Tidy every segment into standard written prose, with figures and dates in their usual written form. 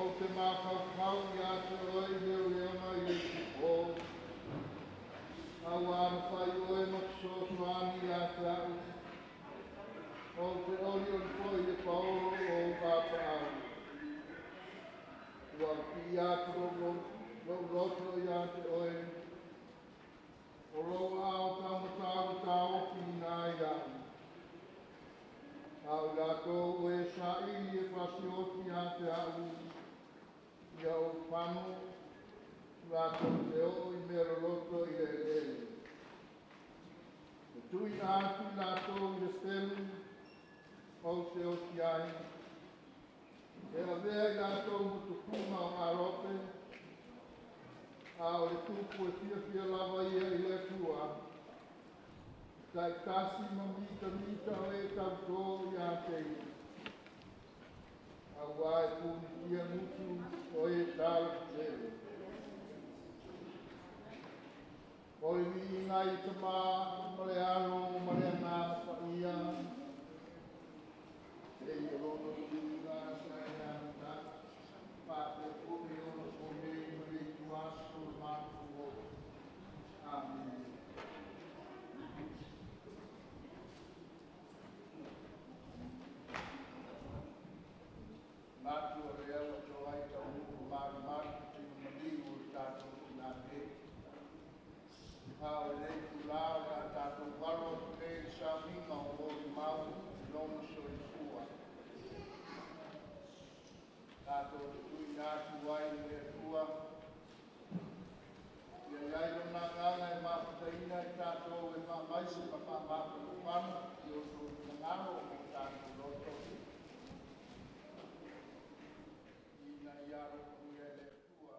Ou te mafaufau ia te oe i leoleoga i le itupo, a ua alafai oe ma fesoasoani ia te a'u. Ou te olioli foi i le paolo o ou lapaau. Ua pii atu lou loto ia te oe, o lou aao taumatau e taofiina ai a'u. A o i latou o e saili e fasioti ia te a'u, ia ou fano latou te oo i mea loloto i le eleele. E tuuina atu i latou i le pelu ou te oti ai, e avea i latou ma tupuga o alope, a o le tupu e fiafia lava ia i le Atua, taitasi ma mitamita o e tautō ia te ia. Auā e punitia gutu o e talatetele. O le viiga i le Tamā ma le Alo ma le Agaga Paia, e ia lona viiga sa e amataga, faapea foi ona fonei ma le ituaso o le matou ola. Amene. Manatu o lea ua toai taunuu malumalu tino maliu o le tatou tinā nei. A o lenei itulā o le a tatou alo atu nei i le sauniga o molimau i lona soifua. Tatou te tuuina atu ai i le Atua, ia i ai lona agaga e mafutaina i tatou e faamaise ma faamafanafana i o outou finagalo ma o tatou loto, ina ia alofagia e le Atua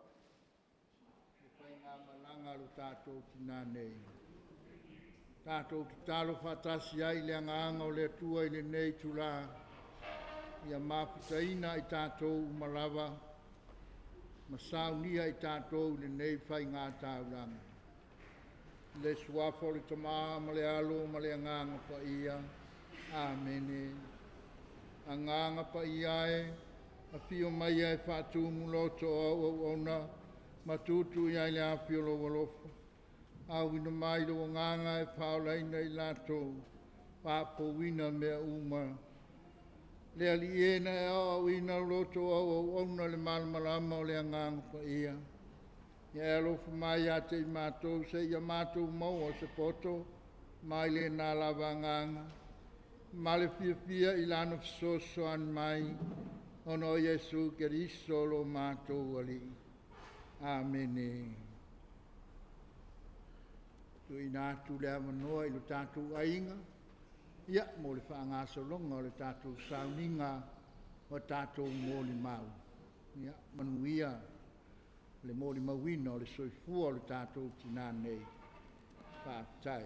le faigamalaga a lo tatou tinā nei. Tatou tatalo faatasi ai i le agaga o le Atua i lenei itulā, ia mafutaina i tatou uma lava ma saunia i tatou i lenei faigataulaga. I le suafa o le Tamā ma le Alo ma le Agaga Paia. Amene. Agaga Paia e, afio mai e faatumu loto o au auauna ma tutu i ai le afi o lou alofa. Auina mai lou agaga e faaolaina i latou, faafouina mea uma. Le Alii e na e aoaoina loto o au auauna i le malamalama o le Agaga Paia. Ia e alofa mai ia te i matou seia matou maua se poto mai lena lava agaga, ma le fiafia i lana fesoasoani mai, ona o Iesu Keriso lo matou Alii. Amene. Tuuina atu le avanoa i lo tatou aiga, ia, mo le faagasologa o le tatou sauniga o tatou molimau. Ia, manuia le molimauina o le soifua o le tatou tinā nei. Faafetai.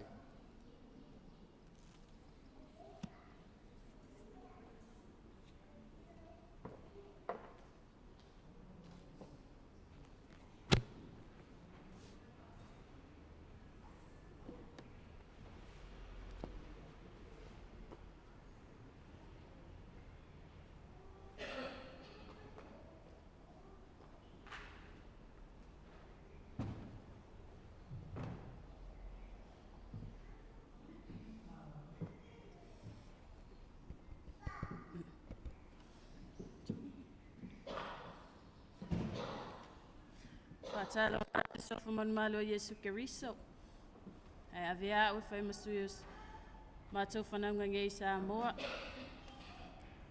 Faatalofa atu i sofu manumalo o Iesu Keriso. Ae avea a'u e fai ma sui o matou fanauga nei i Samoa,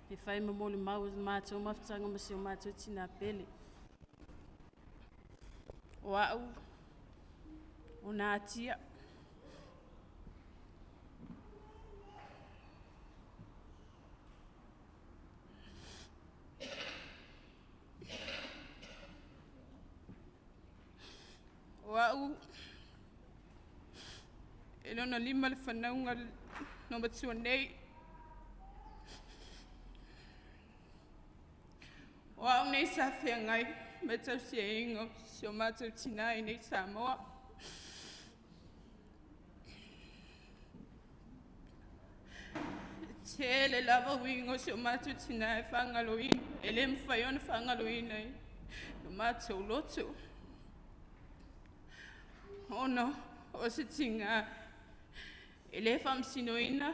e fai ma molimau o le matou mafutaga ma si o matou tinā pele. O a'u o Natia. O a'u e lona lima le fanauga no matua nei. O a'u nei sa feagai ma le tausiaiga o si o matou tinā i nei Samoa. E tele lava uiga o si o matou tinā e faagaloina. E lē mafai ona faagaloina i lo matou loto, ona o se tigā e lē faamasinoina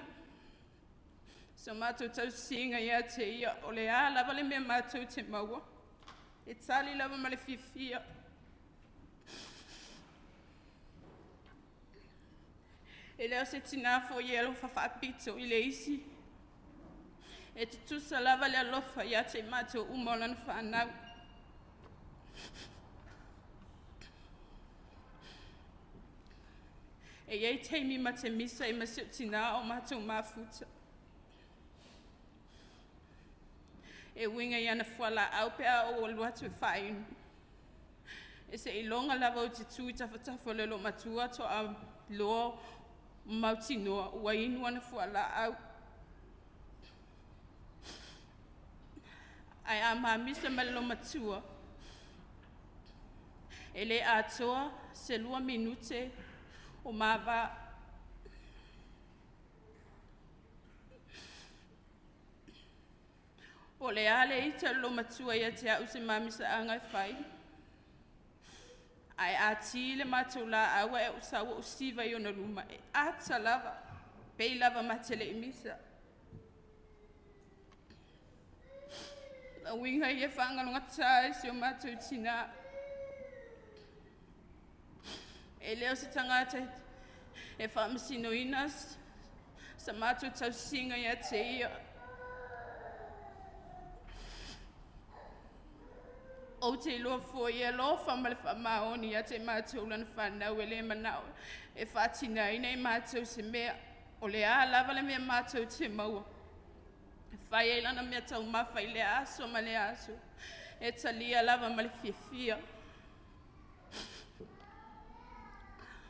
so matou tausiga ia te ia. O le a lava le mea matou te maua, e tali lava ma le fiafia. E le o se tinā foi e alofa faapito i le isi, e tutusa lava le alofa ia te i matou uma o lana fanau. E i ai taimi ma te misa ai ma si ou tinā o matou mafuta. E uiga i ana fualaau pe a ou alu atu e faainu. E seiloga lava ou te tu i tafatafa o le olomatua toa loa mautinoa ua inu ana fualaau. Ae a mamisa ma le olomatua, e le atoa se 2 minute o ma va. Po o le a le ita o le olomatua ia te au i se mamisaaga e fai, ae a ti le matou laau ae ou sau ou siva i ona luma, e ata lava, pei lava ma te le i misa. O uiga ia e faagalogata ai si o matou tinā. E le o se tagata e faamasinoina sa matou tausiga ia te ia. Ou te iloa foi e alofa ma le faamaoni ia te matou lana fanau, e le manao e faatinaina i matou se mea. O le a lava le mea matou te maua, e fai ai lana mea taumafa i lea aso ma lea aso, e talia lava ma le fiafia.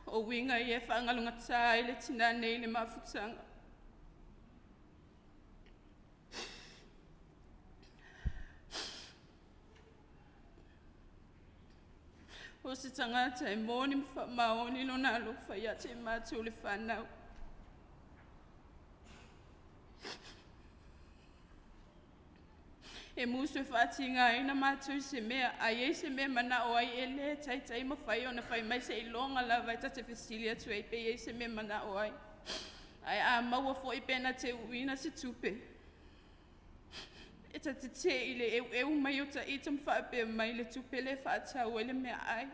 O uiga ia e faagalogata ai le tinā nei i le mafutaga. O se tagata e moni ma faamaoni lona alofa ia te matou le fanau. E musu e faatigaina matou i se mea, a i ai se mea e manao ai, e le taitai mafai ona fai mai seiloga lava e ta te fesili atu ai pe i ai se mea e manao ai. Ae a maua foi pe na te uuina se tupe, e ta te tē i le eueu mai o ta ita ma faapea mai le tupe lea e faatau ai le meaai.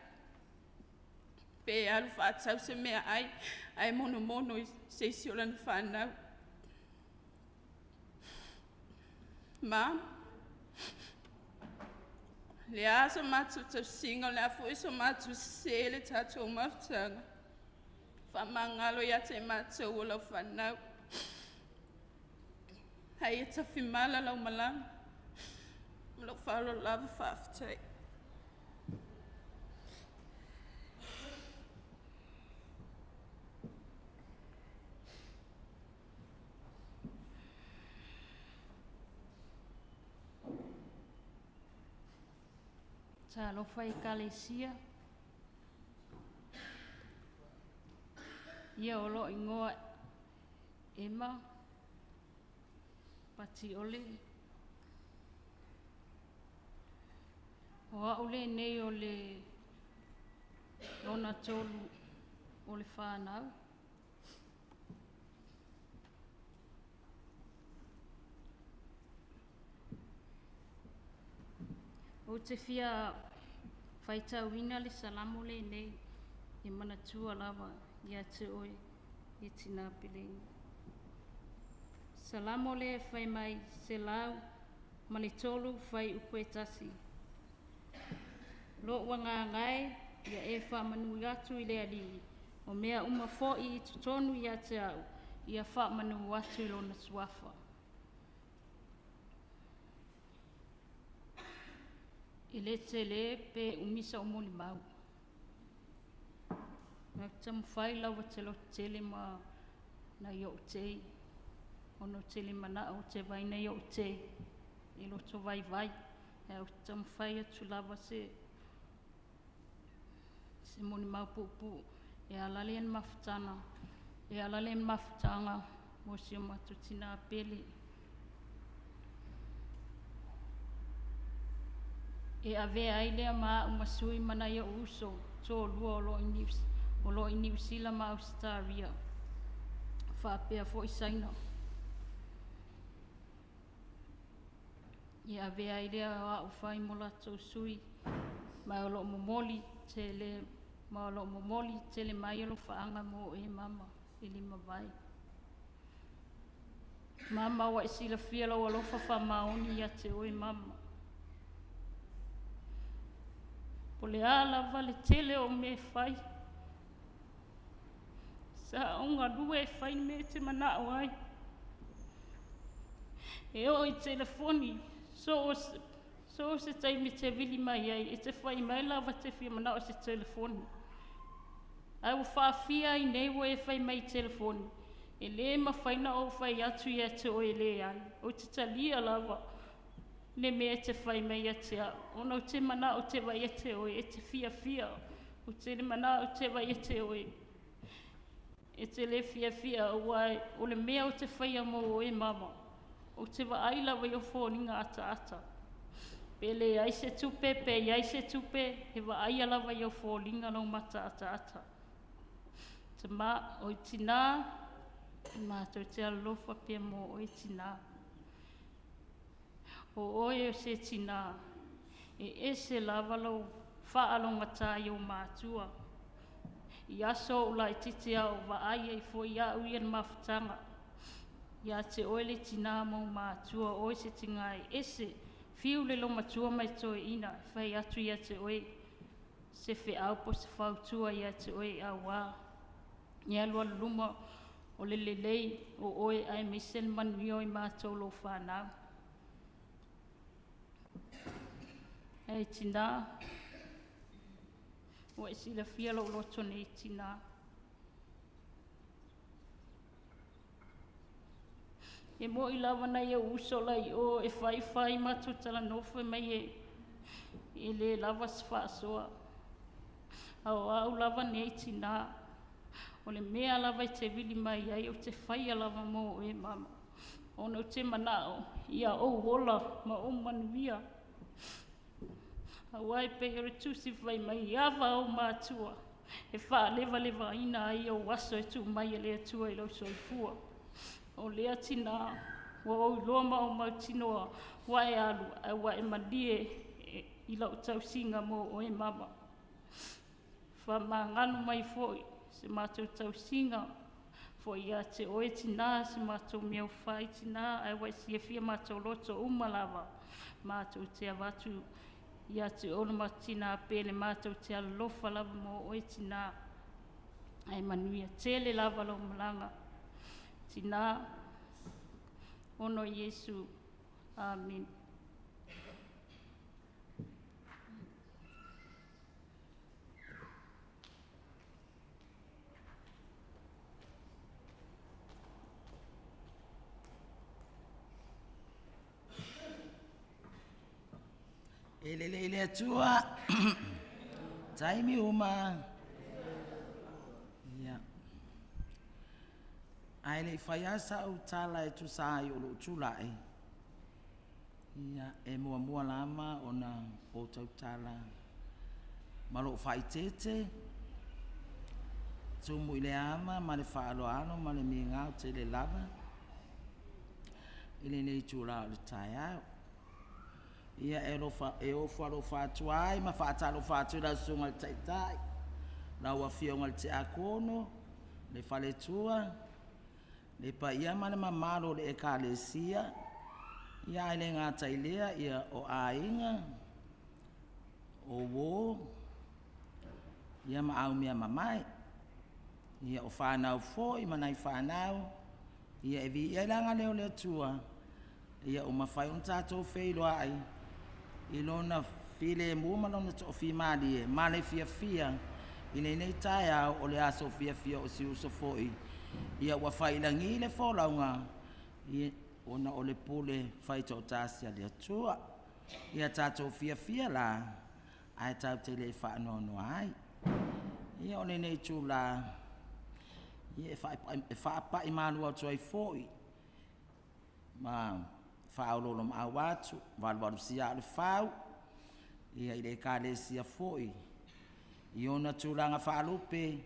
Pe alu faatau se meaai ae monomono i se isi o lana fanau. Ma, le a so matou tausiga, o le a foi so matou sese i le tatou mafutaga, faamagalo ia te matou o lau fanau. Ae ia tafimala lau malaga. Ma lou faaaloalo lava faafetai. Talofa e Ekalesia, ia o loo igoa Ema Patiole. O au lenei o le lona tolu o le whanau. Ou te fia faitauina le salamo lenei e manatua lava ia te oe e tinā Peleni. Salamo lea e fai mai 103 fuaiupu e 1. Lo'u agaga e, ia e faamanu atu i le Alii, o mea uma foi i totonu ia te au, ia faamanu atu i lona suafa. E le tele pe umi sa'u molimau. Ae ou te taumafai lava ou te lototele ma nai o'u tei, ona ou te le mana'o ou te vaai nai o'u tei e loto vaivai, ae ou te taumafai atu lava se se molimau puupuu e ala lea mafutaga e ala lea mafutaga mo si o matou tinā pele. E avea ai lea ma a'u ma sui ma nai o'u uso toalua o loo i Niu o loo i Niu Sila ma Ausetaria, faapea foi Saina. E avea ai lea o a'u fai mo latou sui, ma o loo momoli tele ma o loo momoli tele mai alofaaga mo oe mama i limavae. Mama ua e silafia lou alofa faamaoni ia te oe mama. Po o le a lava le tele o mea e fai, sa ou galue e fai le mea e te manao ai. E oo i telefoni, so o se taimi e te vili mai ai, e te fai mai lava e te fia manao i se telefoni. Ae ua faafia ai nei ua e fai mai i telefoni, e lē mafai ona ou fai atu ia te oe e leai. Ou te talia lava le mea e te fai mai ia te au, ona ou te manao ou te vaai ia te oe e te fiafia. Ou te le manao ou te vaai ia te oe e te lē fiafia, auā o le mea ou te faia mo oe mama, ou te vaai lava i ou foliga ataata. Pe leai se tupe, pe i ai se tupe, e vaaia lava i ou foliga lou mata ataata. Tamā, oi tinā, matou te alolofa pea mo oe tinā. O oe o se tinā, e ese lava lou faalogatā i ou matua. I aso o ou laitiiti a o vaai ai foi a'u ia le mafutaga ia te oe le tinā ma ou matua, o oe se tinā e ese, fiu le loumatua ma e toeaina e fai atu ia te oe se feau po o se fautua ia te oe auā e alualu luma o le lelei o oe aemaise le manuia o i matou lou fanau. E tinā, ua e silafia lou loto nei tinā. E mo'i lava nai ou uso la i o e faifai matou talanoa fai mai e e lē lava se faasoa. A o a'u lava nei tinā, o le mea lava e te vili mai ai ou te faia lava mo oe mama, ona ou te manao ia ou ola ma ou manuia. Auā e pei o le tusi fai mai, e ava ou matua e faalevalevaina ai ou aso e tuu mai e le Atua i lou soifua. O lea tinā, ua ou iloa ma ou mautinoa ua e alu ae ua e malie i lau tausiga mo oe mama. Faamagalo mai foi se matou tausiga foi ia te oe tinā, se matou mea ua fai tinā, ae ua e silafia matou loto uma lava. Matou te avatu ia te oe le matou tinā pele, matou te alolofa lava mo oe tinā, ae manuia tele lava lou malaga tinā, ona o Iesu. Amene. E lelei i le Atua taimi uma. Ia. Ae le i fai lava sau tala e tusa ai o lou tulai, ia, e muamua lava ona ou tautala ma lou faaeteete, tumu i le ava ma le faaaloalo ma le migao tele lava i lenei itula o le taeao. Ia, e alofa, e ofo alofa atu ai ma faatalofa atu i lau Susuga i le Taitai, lau Afioga i le Tiakono, le faletua, le paia ma le mamalu o le Ekalesia, ia ae le gata i lea, ia o aiga, o uo, ia ma aumeamamae. Ia o fanau foi ma nai fanau, ia e viia ai le agalelei o le Atua, ia ua mafai ona tatou feiloai i Lona filemu ma Lona toafimalie ma le fiafia i lenei taeao o le aso fiafia o si uso foi ia ua fai i lagi le folauga ona o le pule faitoatasi a le Atua. Ia tatou fiafia la ae tatou te le faanoanoa ai. Ia o lenei itula ia e faapai malu atu ai foi ma faaoloolomaau atu, valuvalusia aa o le fau. Ia i le Ekalesia foi i ona tulaga faalupe,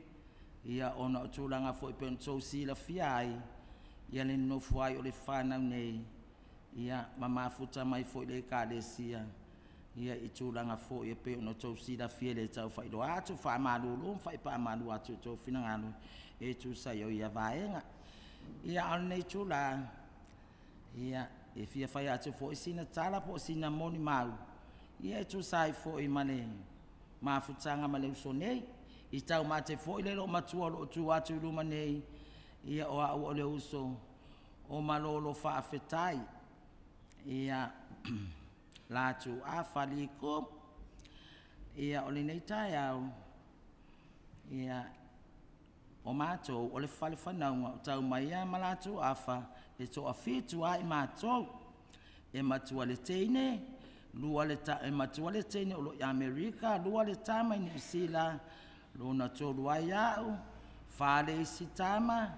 ia ona o tulaga foi pei ona outou silafia ai ia le nonofo ai o le fanau nei ia ma mafuta mai foi i le Ekalesia ia i tulaga foi e pei ona outou silafia e le tau faailoa atu, faamalulu ma faaipaamalu atu i outou finagalo e tusa ai o ia vaega. Ia a o lenei itula, ia e fia fai atu foi sina tala po o sina molimau ia e tusa ai foi ma le mafutaga ma le uso nei. I taumate foi le loomatua o lo o tu atu i luma nei, ia o au o le uso o Malolo Faafetai ia Latu Afa Liko. Ia o lenei taeao, ia o matou o le fale fanauga o tau mai lava ma latou afa e toafitu ai matou. E matua le teine, e matua le teine o lo o i Amerika, lua le tama i Niu Sila, lona tolu ai au, fa le isi tama,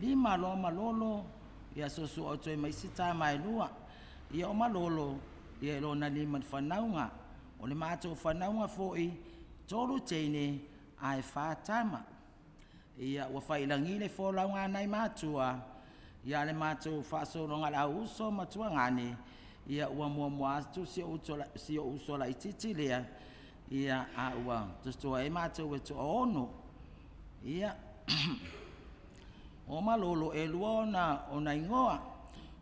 lima loa Malolo, ia suasua atu ai ma isi tama e lua. Ia o Malolo, ia e lona lima i le fanauga. O le matou fanauga foi, tolu teine ae fa tama. Ia ua faiilagi le folauga a nai matua, ia a le matou faasologa o le au uso ma tuagane, ia ua muamua atu si ou uso laitiiti lea, ia a ua totoe ai matou e toaono. Ia, o Malolo e lua ona igoa.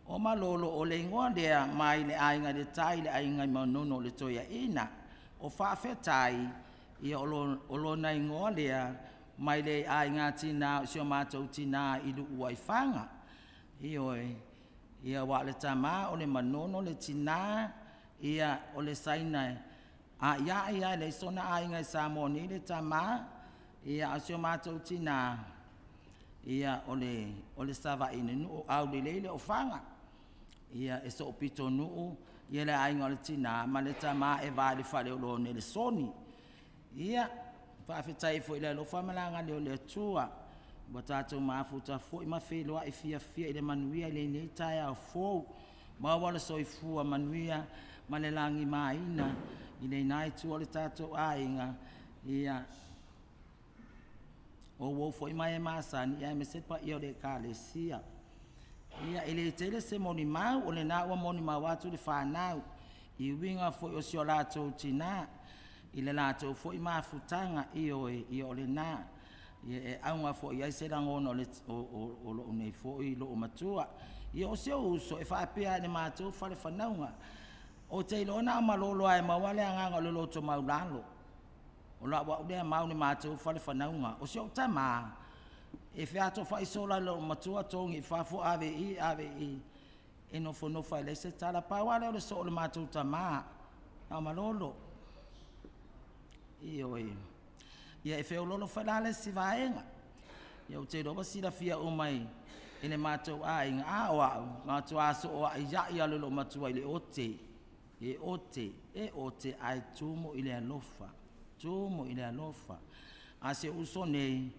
O Malolo o le igoa lea mai le aiga i le Tai i le aiga i Manono o le Toeaina. O Faafetai, ia o lona igoa lea mai le aiga tina o si o matou tina i Luua i Faga. Ioe. Ia aua o le tama o le Manono, le tina ia o le Saina e a'ia'i lava e leai sona aiga i Samoa nei le tama, ia a o si o matou tina, ia o le Savaii i le nuu o Aulelei lea o Faga. Ia e soopitonuu ia le aiga o le tina ma le tama e va i le faleoloa o Nelesoni. Ia, faafetai foi i le alofa ma le agalelei o le Atua ua tatou mafuta foi ma feiloai fiafia i le manuia i lenei taeao fou, maua le soifua manuia ma le lagimaina i lena itu o le tatou aiga. Ia, o uo foi ma e masani aemaise le paia o le Ekalesia. Ia, e le tele se molimau, o lena ua molimau atu le fanau i uiga foi o si o latou tina i le latou foi mafutaga. Ioe, ia o lena. E auga foi i ai se lagona o lou nei foi loomatua. Ia o si ou uso, e faapea lava i le matou fale fanauga, ou te iloa na o Malolo lava e maua le agaga o le loto maualalo. O lau au lea mau i le matou fale fanauga. O si ou tama, e featofai solo lava i loomatua, togi i fafo, ave i i, ave i i, e nofonofo lava e leai se tala. Pau lava lea o le soo o le matou tama ia Malolo. Ioe. Ia e feoloolo foi la le isi vaega. Ia ou te iloa ua silafia uma e le matou aiga, a o au, e matua sooa'ia'i lava o le loomatua i le ote, e ote, e ote ae tumu i le alofa, tumu i le alofa. A o si ou uso nei,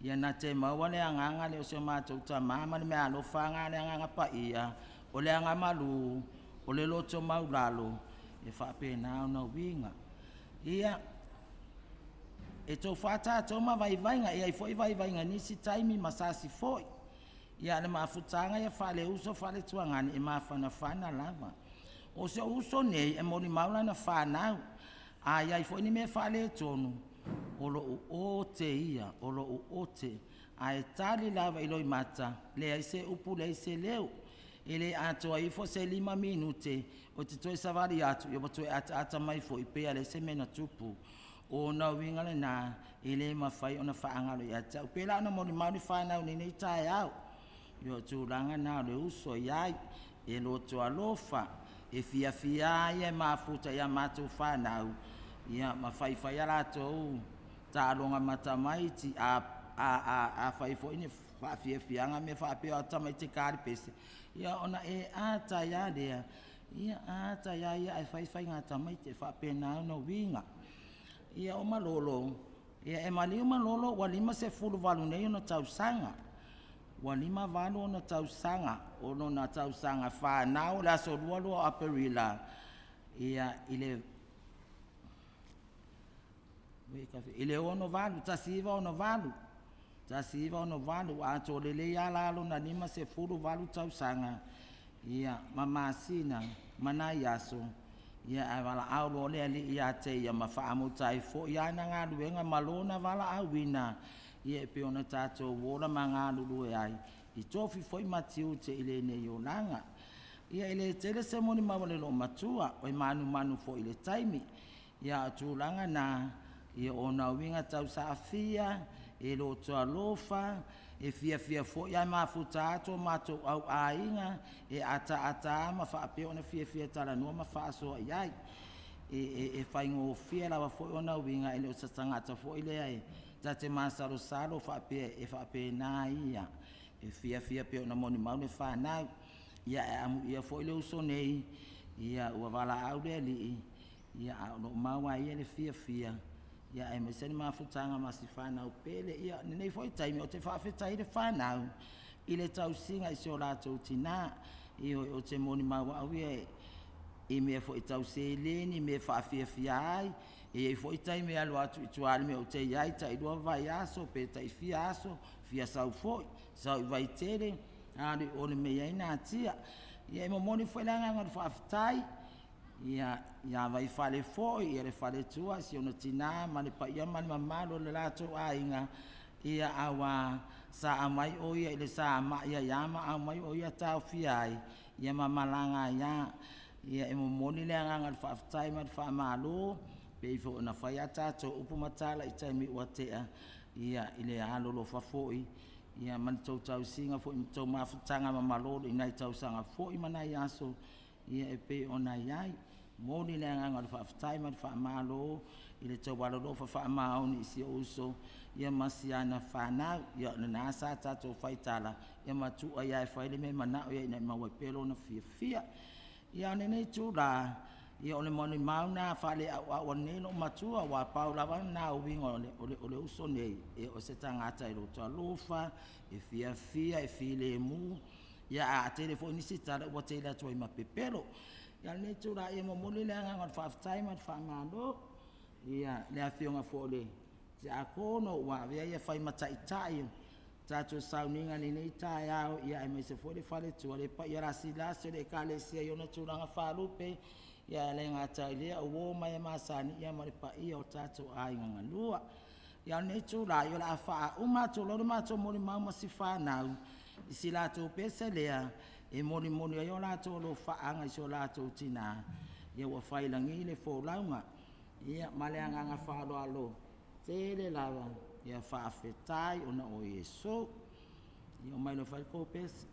ia na te maua le agaga lea o si o matou tama ma le meaalofa lena a le Agaga Paia, o le agamalu, o le loto maualalo, e faapena ona uiga. Ia, e tofa tatou ma vaivaiga, e i ai foi vaivaiga i nisi taimi ma sasi foi. Ia a o le mafutaga ia faale-uso faale-tuagane, e mafanafana lava. O si ou uso nei, e molimau lana fanau, a i ai foi ni mea faaletonu, o lou ote ia, o lou ote, ae tali lava i loimata, leai se upu leai se leo. E le atoa ifo se 5 minute ou te toe savali atu, ia ua toe ataata mai foi pei lava e leai se mea na tupu. O ona uiga lena e le mafai ona faagalo ia te au. E pei la ona molimau le fanau i lenei taeao, ia o tulaga na o le uso e i ai, e loto alofa, e fiafia lava ia e mafuta i a matou fanau ia ma faifai a latou taaloga ma tamaiti. A fai foi ni faafiafiaga ma mea faapea o atu tamaiti e ta le pese, ia ona e ata ai lava lea, ia ata ai lava ia ae fai faiga a tamaiti. E faapena ona uiga. Ia o Malolo, ia e maliu Malolo ua 58 nei ona tausaga, ua 58 ona tausaga. O lona tausaga fanau o le aso 22 o Aperila i le I le 68, 1968, 1968, ua atoa lelei lava la lona 58 tausaga, ia, ma masina ma nai aso, ia ae valaau loa le Alii ia te ia ma faamuta ai foi ana galuega ma lona valaauina, ia e pei ona tatou ola ma galulue ai i tofi foi ma tiute i lenei olaga. Ia e le tele se molimau a le loomatua, e manumanu foi i le taimi, ia a o tulaga na, ia o ona uiga tausaafia, e loto alofa, e fiafia foi ae mafuta atu o matou auaiga, e ataata lava ma faapea ona fiafia e talanoa ma faasoa i ai. E faigofie lava foi ona uiga, e le o se tagata foi lea ta te masalosalo faapea e faapena ia, e fiafia pei ona molimau le fanau. Ia ae amuia foi le uso nei, ia ua valaau le Alii, ae o lo o mau lava ia le fiafia, aemaise le mafutaga ma si fanau pele. Ia o lenei foi taimi, ou te faafetai ai le fanau i le tausiga i si o latou tina. Ioe, ou te molimau lava au ia i mea foi tau seleni, mea e faafiafia ai, e i ai foi taimi e alu atu i tua i le mea ou te i ai, tailua vaiaso pe taifia aso, fia sau foi, sau i Vaitele, alu i o i le mea e i ai natia. Ia e momoli foi le agaga o le faafetai ia Vaifale foi, le faletua, si ona tina ma le paia ma le mamalu o le latou aiga, aua sa aumai o ia i le sa ma'i ai lava ma aumai o ia taofia ai ma malaga ai lava. Ia e momoli le agaga o le faafetai ma le faamalo pei foi ona fai a tatou upu ma tala i taimi ua tea i le alolofa foi ma le tou tausiga foi ma le tou mafutaga mamaloi i nai tausaga foi ma nai aso e pei ona i ai. E momoli le agaga o le faafetai ma le faamalo i le tou alolofa faamaoni i si ou uso ma si ana fanau. Ia o lena sa tatou faitala, e matua ai lava e fai le mea e manao i ai ina ia maua ai pea lona fiafia. Ia a o lenei itula, ia o le molimau lena faaleauau a lenei loomatua, aua pau lava lena o uiga o le uso nei, o se tagata e loto alofa, e fiafia, e filemu, ae a tele foi nisi tala, ua tele atu ai ma pepelo. Ia a o lenei itula, e momoli le agaga o le faafetai ma le faamalo i le Afioga foi i le Tiakono ua avea ia fai ma taitai o le tatou sauniga i lenei taeao, aemaise foi le faletua, le paia lasilasi o le Ekalesia i ona tulaga faalupe, ae le gata i lea o uo ma e masani ma le paia o tatou aiga galua. Ia a o lenei itula, ia o le a faauma atu loa le matou molimau ma si fanau i si latou pese lea e molimoli ai o latou alofaaga i si o latou tina ua faiilagi le folauga. Ia ma le agaga faaaloalo tele lava. Ia faafetai ona o Iesu. Ia omai loa e fai le tou pese.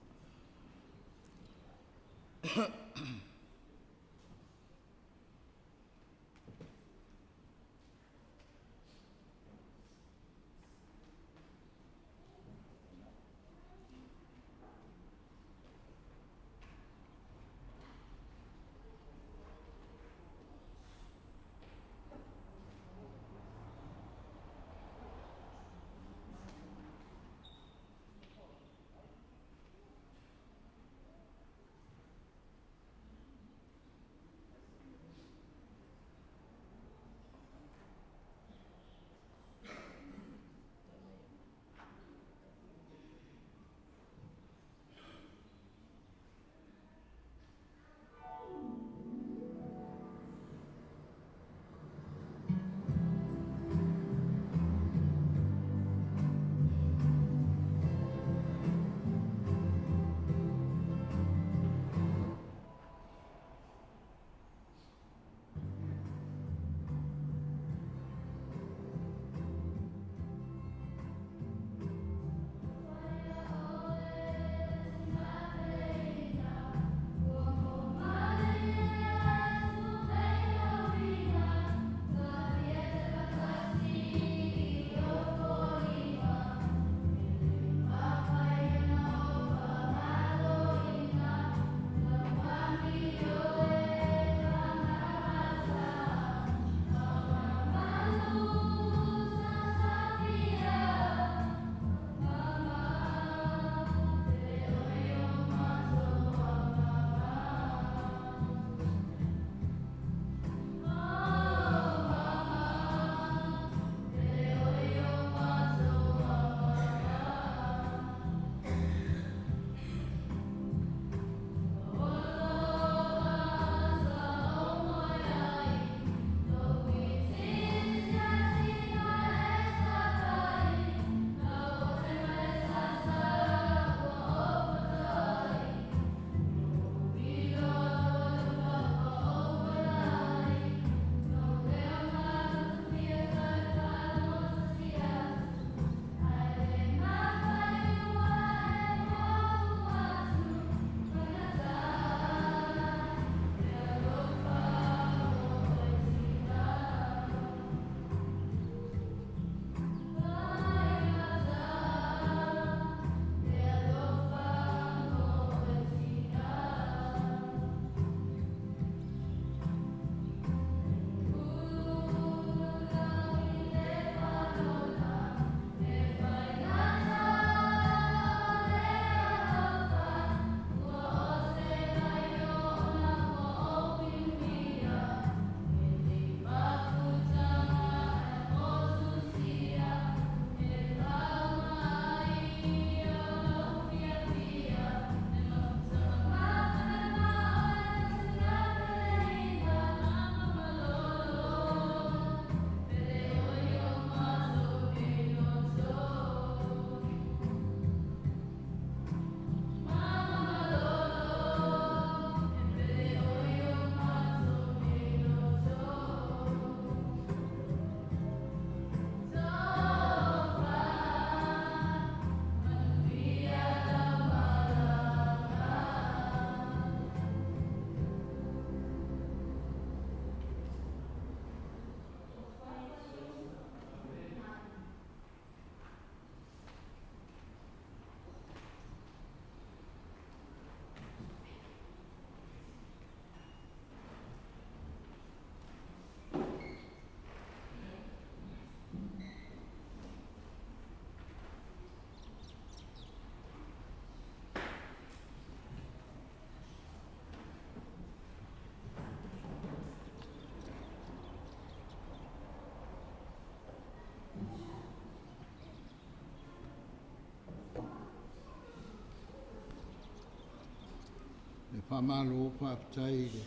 Faamalo faafetai i le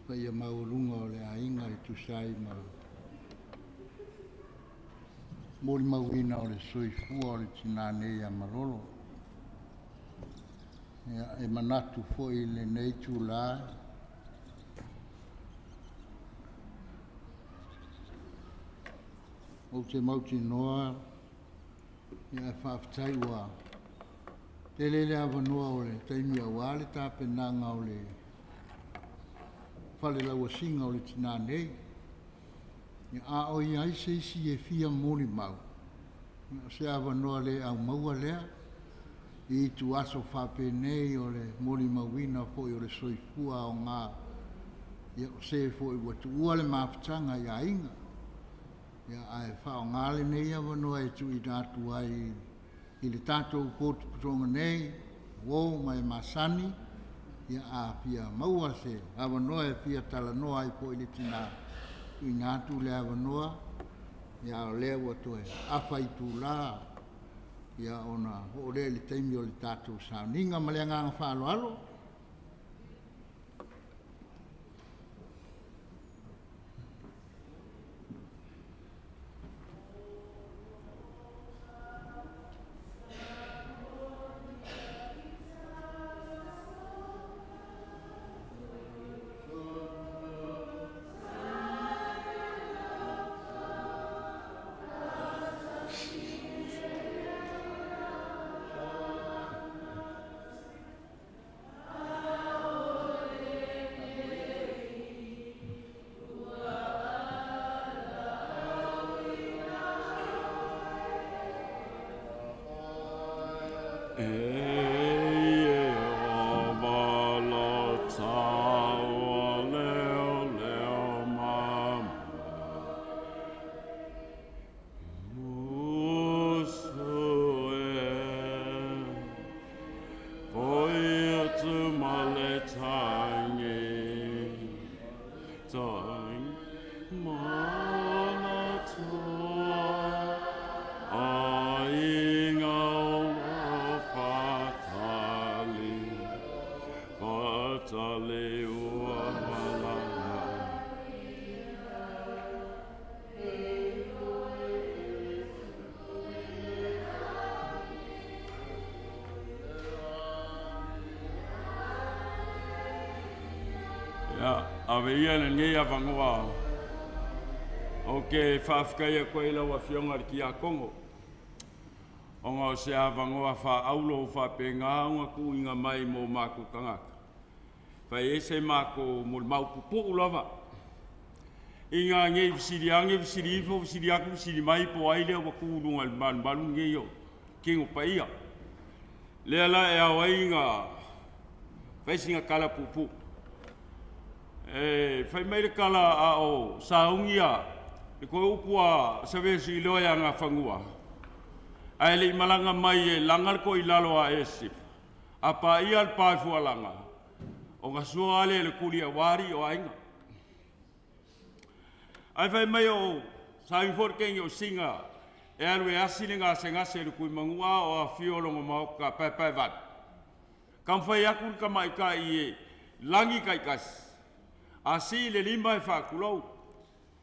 paia maualuga o le aiga e tusa ai ma molimauina o le soifua o le tina nei ia Malolo. Ia, e manatu foi i lenei itula, ou te mautinoa, ia, faafetai ua tele le avanoa o le taimi aua le tapenaga o le falelauasiga o le tina nei. Ia, a o i ai se isi e fia molimau, o se avanoa le aumaua lea i ituaso faapenei o le molimauina foi o le soifua aoga, ia, o se foi ua tuua le mafutaga i aiga. Ia, ae faaaoga lenei avanoa e tuuina atu ai i le tatou potopotoga nei, uo ma e masani, ia a fia maua se avanoa e fia talanoa ai foi i le tina, tuuina atu le avanoa, ia o lea ua toe afa itula, ia ona oo lea i le taimi o le tatou sauniga. Ma le agaga faaaloalo. Ia, ave ia lenei avanoa ou te faafetai atu ai i lau Afioga i le Tiakono, ona o se avanoa faaauro ua faapena ona tuuina mai mo matou tagata, e fai ai se matou molimau pupuu lava. Ina ne i fesili ane, fesili ifo, fesili atu, fesili mai, po o ai lea ua tu i luga i le malumalu lenei o tino paia. Lea la e ao ai ona fai sina tala puupuu. E fai mai le tala a o sauni a le toe upu a Saveasiuiloa ia Nafanua, ae le i malaga mai e laga le toilalo a Esifo, a paia le pa i Fualaga, ona sua lea e le tuli aua alii o aiga. Ae fai mai o sauni foi le teine o Sina e alu e asi le gasegase i le Tuimanua o afio lona maota paepaevalu. Taumafai atu le tamaitai e lagi taitasi, a sii le lima e faatulou,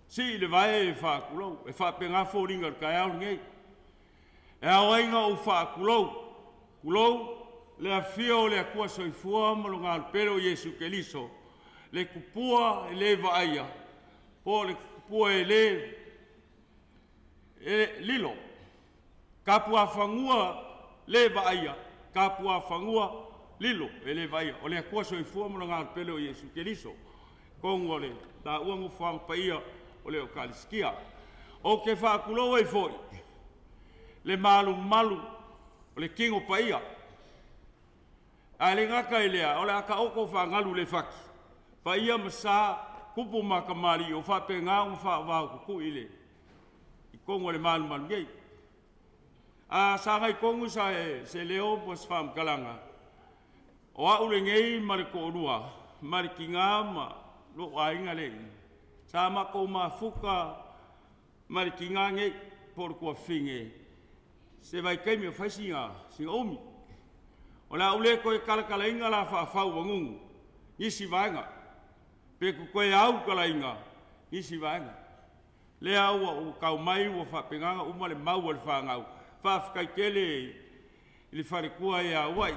sii le vae e faatulou, e faapena foliga o le taeao lenei. E ao ai ona ou faatulou, tulou le afio o le Atua Soifua ma Lona Alo Pele o Iesu Keriso, le Tupua e le vaaia, po o le Tupua e le e lilo, tapuafanua le vaaia, tapuafanua lilo e le vaaia, o le Atua Soifua ma Lona Alo Pele o Iesu Keriso, totonu o le taua nofoaga paia o le Ekalesia. Ou te faatulou ai foi le malumalu o le tino paia. Ae le gata i lea, o le a taoto faagalu le fati, paia ma sa, tupu ma tamalii o faapena ona faavaotutui i le i totonu o le malumalu nei. A sagai tonu se leo po o se faamatalaga, o au lenei ma le toalua, ma le tina ma lou aiga lea i i, sa matou mafuta ma le tina nei, po o le tuafafine, se vaitaimi o fai sina umi. O le a ou le toe talakalaina la faafauanugu nisi vaega, pe toe aukalaina nisi vaega. Lea ua ou tau mai ua faapena ona uma le mau a le fanau. Faafetai tele i le faletua ia Uai.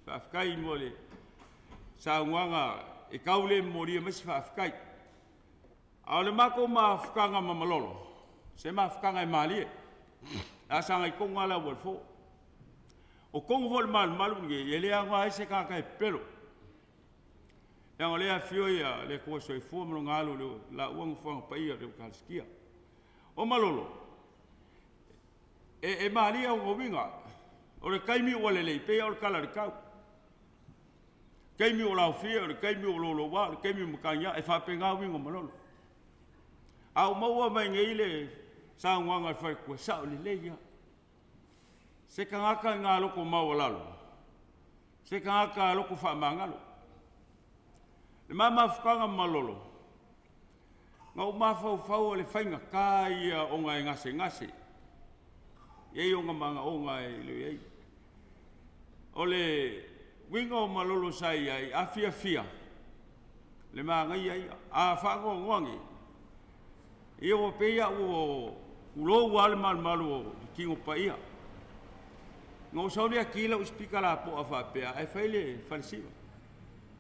Faafetai mo le saunoaga e tau le momolia mai se faafetai. A o le matou mafutaga ma Malolo, se mafutaga e malie. A sagai tonu lava le aualafo. O tonu foi o le malumalu lenei, e le aoga ai se tagata e pepelo. Leaga o lea e afio ia le Atua Soifua ma Lona Alo i le laua Nofoaga Paia o le Ekalesia. O Malolo, e, e malie ona uiga, o le taimi ua lelei, pei o le tala i le tau. Taimi ua laofia, o le taimi ua louloua, o le taimi ua matagiā, e faapena uiga o malolo. A ua maua mai nei le saunoaga a le faletua, e sao lelei lava. Se tagata i ngā loko maualalo, se tagata loko faamagalo. Le ma mafutaga ma malolo, na ou mafaufau o le faigata ia ona e gasegase, e i ai ona manaoga e le i ai. O le uiga o malolo sa i ai, a fiafia, le manaia ia. A faanoanoa nei, ia ua pei a ua tulou lava le malumalu o le Tino Paia. Na ou sau lea ki lau sipika lapoa faapea ae fai le falesiva.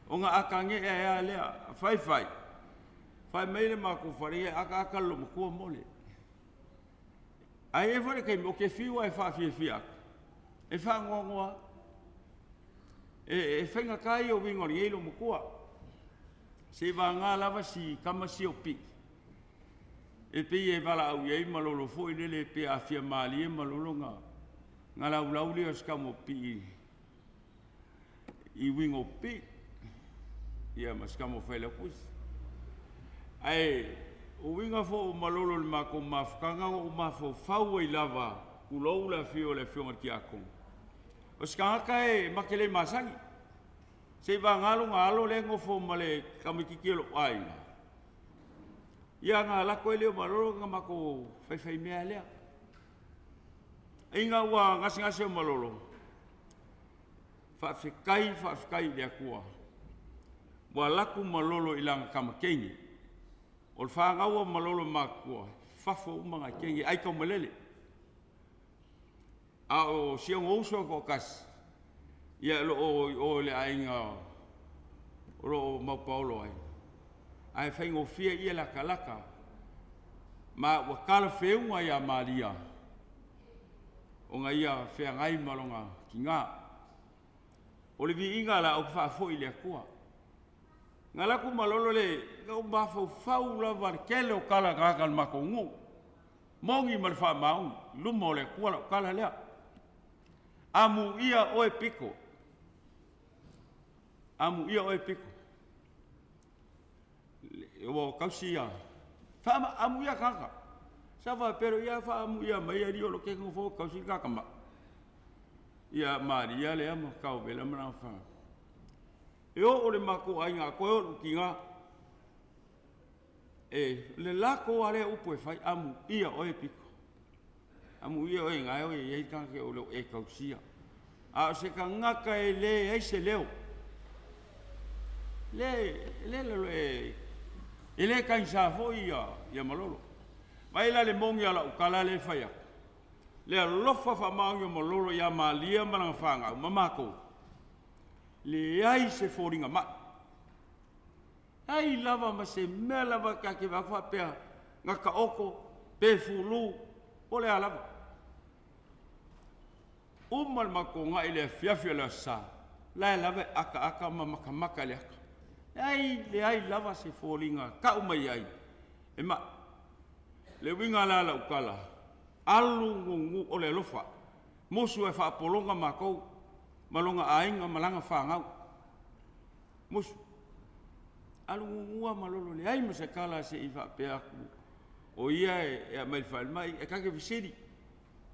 Ona atanee ai lava lea, fai fai, fai mai le matou fale, ia ataata le loomatua mole. Ae i ai foi le taimi ou te fiu lava e faafiafia atu, e faanoanoa lava. E, e faigata ia o uiga o lenei loomatua. Seivagana lava si tama sia o Pii, e pei e valaau i ai malolo foi lele pe a fia malie malolo ona na laulau lea o si tama o Pii i uiga o Pii, ia ma si tama o Failautusi. Ae o uiga foi o malolo i le matou mafutaga ua ou mafaufau ai lava, tulou le afio o le afioga i le Tiakono, o se tagata e ma te le masani, seivagana lona alo lea e nofo ma le tamaitiiti o lou aiga, ia ona alu atu ai lea o malolo ona matou faifaimea lea. Ina ua gasegase o malolo, faafetai faafetai i le Atua, ua alu atu malolo i lana tamateine. O le fanau a malolo matutua, fafo uma na teine, aitaumalele. A o si ona uso e toatasi, ia o lo o i o i le aiga o lo o maupaolo ai, ae faigofie ia latalata ma ua talafeuga ia Maria ona ia feagai ma lona tina. O le viiga la ou te faafoi i le Atua. Na alu atu malolo le, na ou mafaufau lava i le tele o tala na aga a le matou nuu. Moni ma le faamaoni, i luma o le Atua lau tala lea. Amuia oe pito. Amuia oe pito. Ua tausi ia. Faa, amuia tagata. Sa faapea loa, ia faaamuia mai alii o lo te nofo tausi le ta tama. Ia Maria lea ma Kaovela ma lana fanau. E oo le matou aiga atoa, e oo i lou tina, e le lako lava lea upu e fai, amuia oe pito. Amuia oe na e i ai tagata o lo o e tausia. A o se tagata e leai se leo, le, le, le, e le tagisa foi ia, ia malolo. Vaai la le moni a lau tala lea e fai atu, le alofa faamaoni o malolo ia Malia ma lana fanau ma matou, leai se foliga mai. Ai lava ma se mea lava ta te vaai faapea na taoto pe fulu po o le a lava. Uma le matou togai i le afiafi o le Aso Sa, la e lava e ataata ma matamata i le ata. Leai, leai lava se foliga tau mai ai e mai. Le uiga la o lau tala, alu gugu o le alofa, musu e faapologa matou ma lona aiga ma lana fanau. Musu, alu gugu lava malolo, leai ma se tala se i faapea atu o ia e aumai i le falemai, e ta te fesili,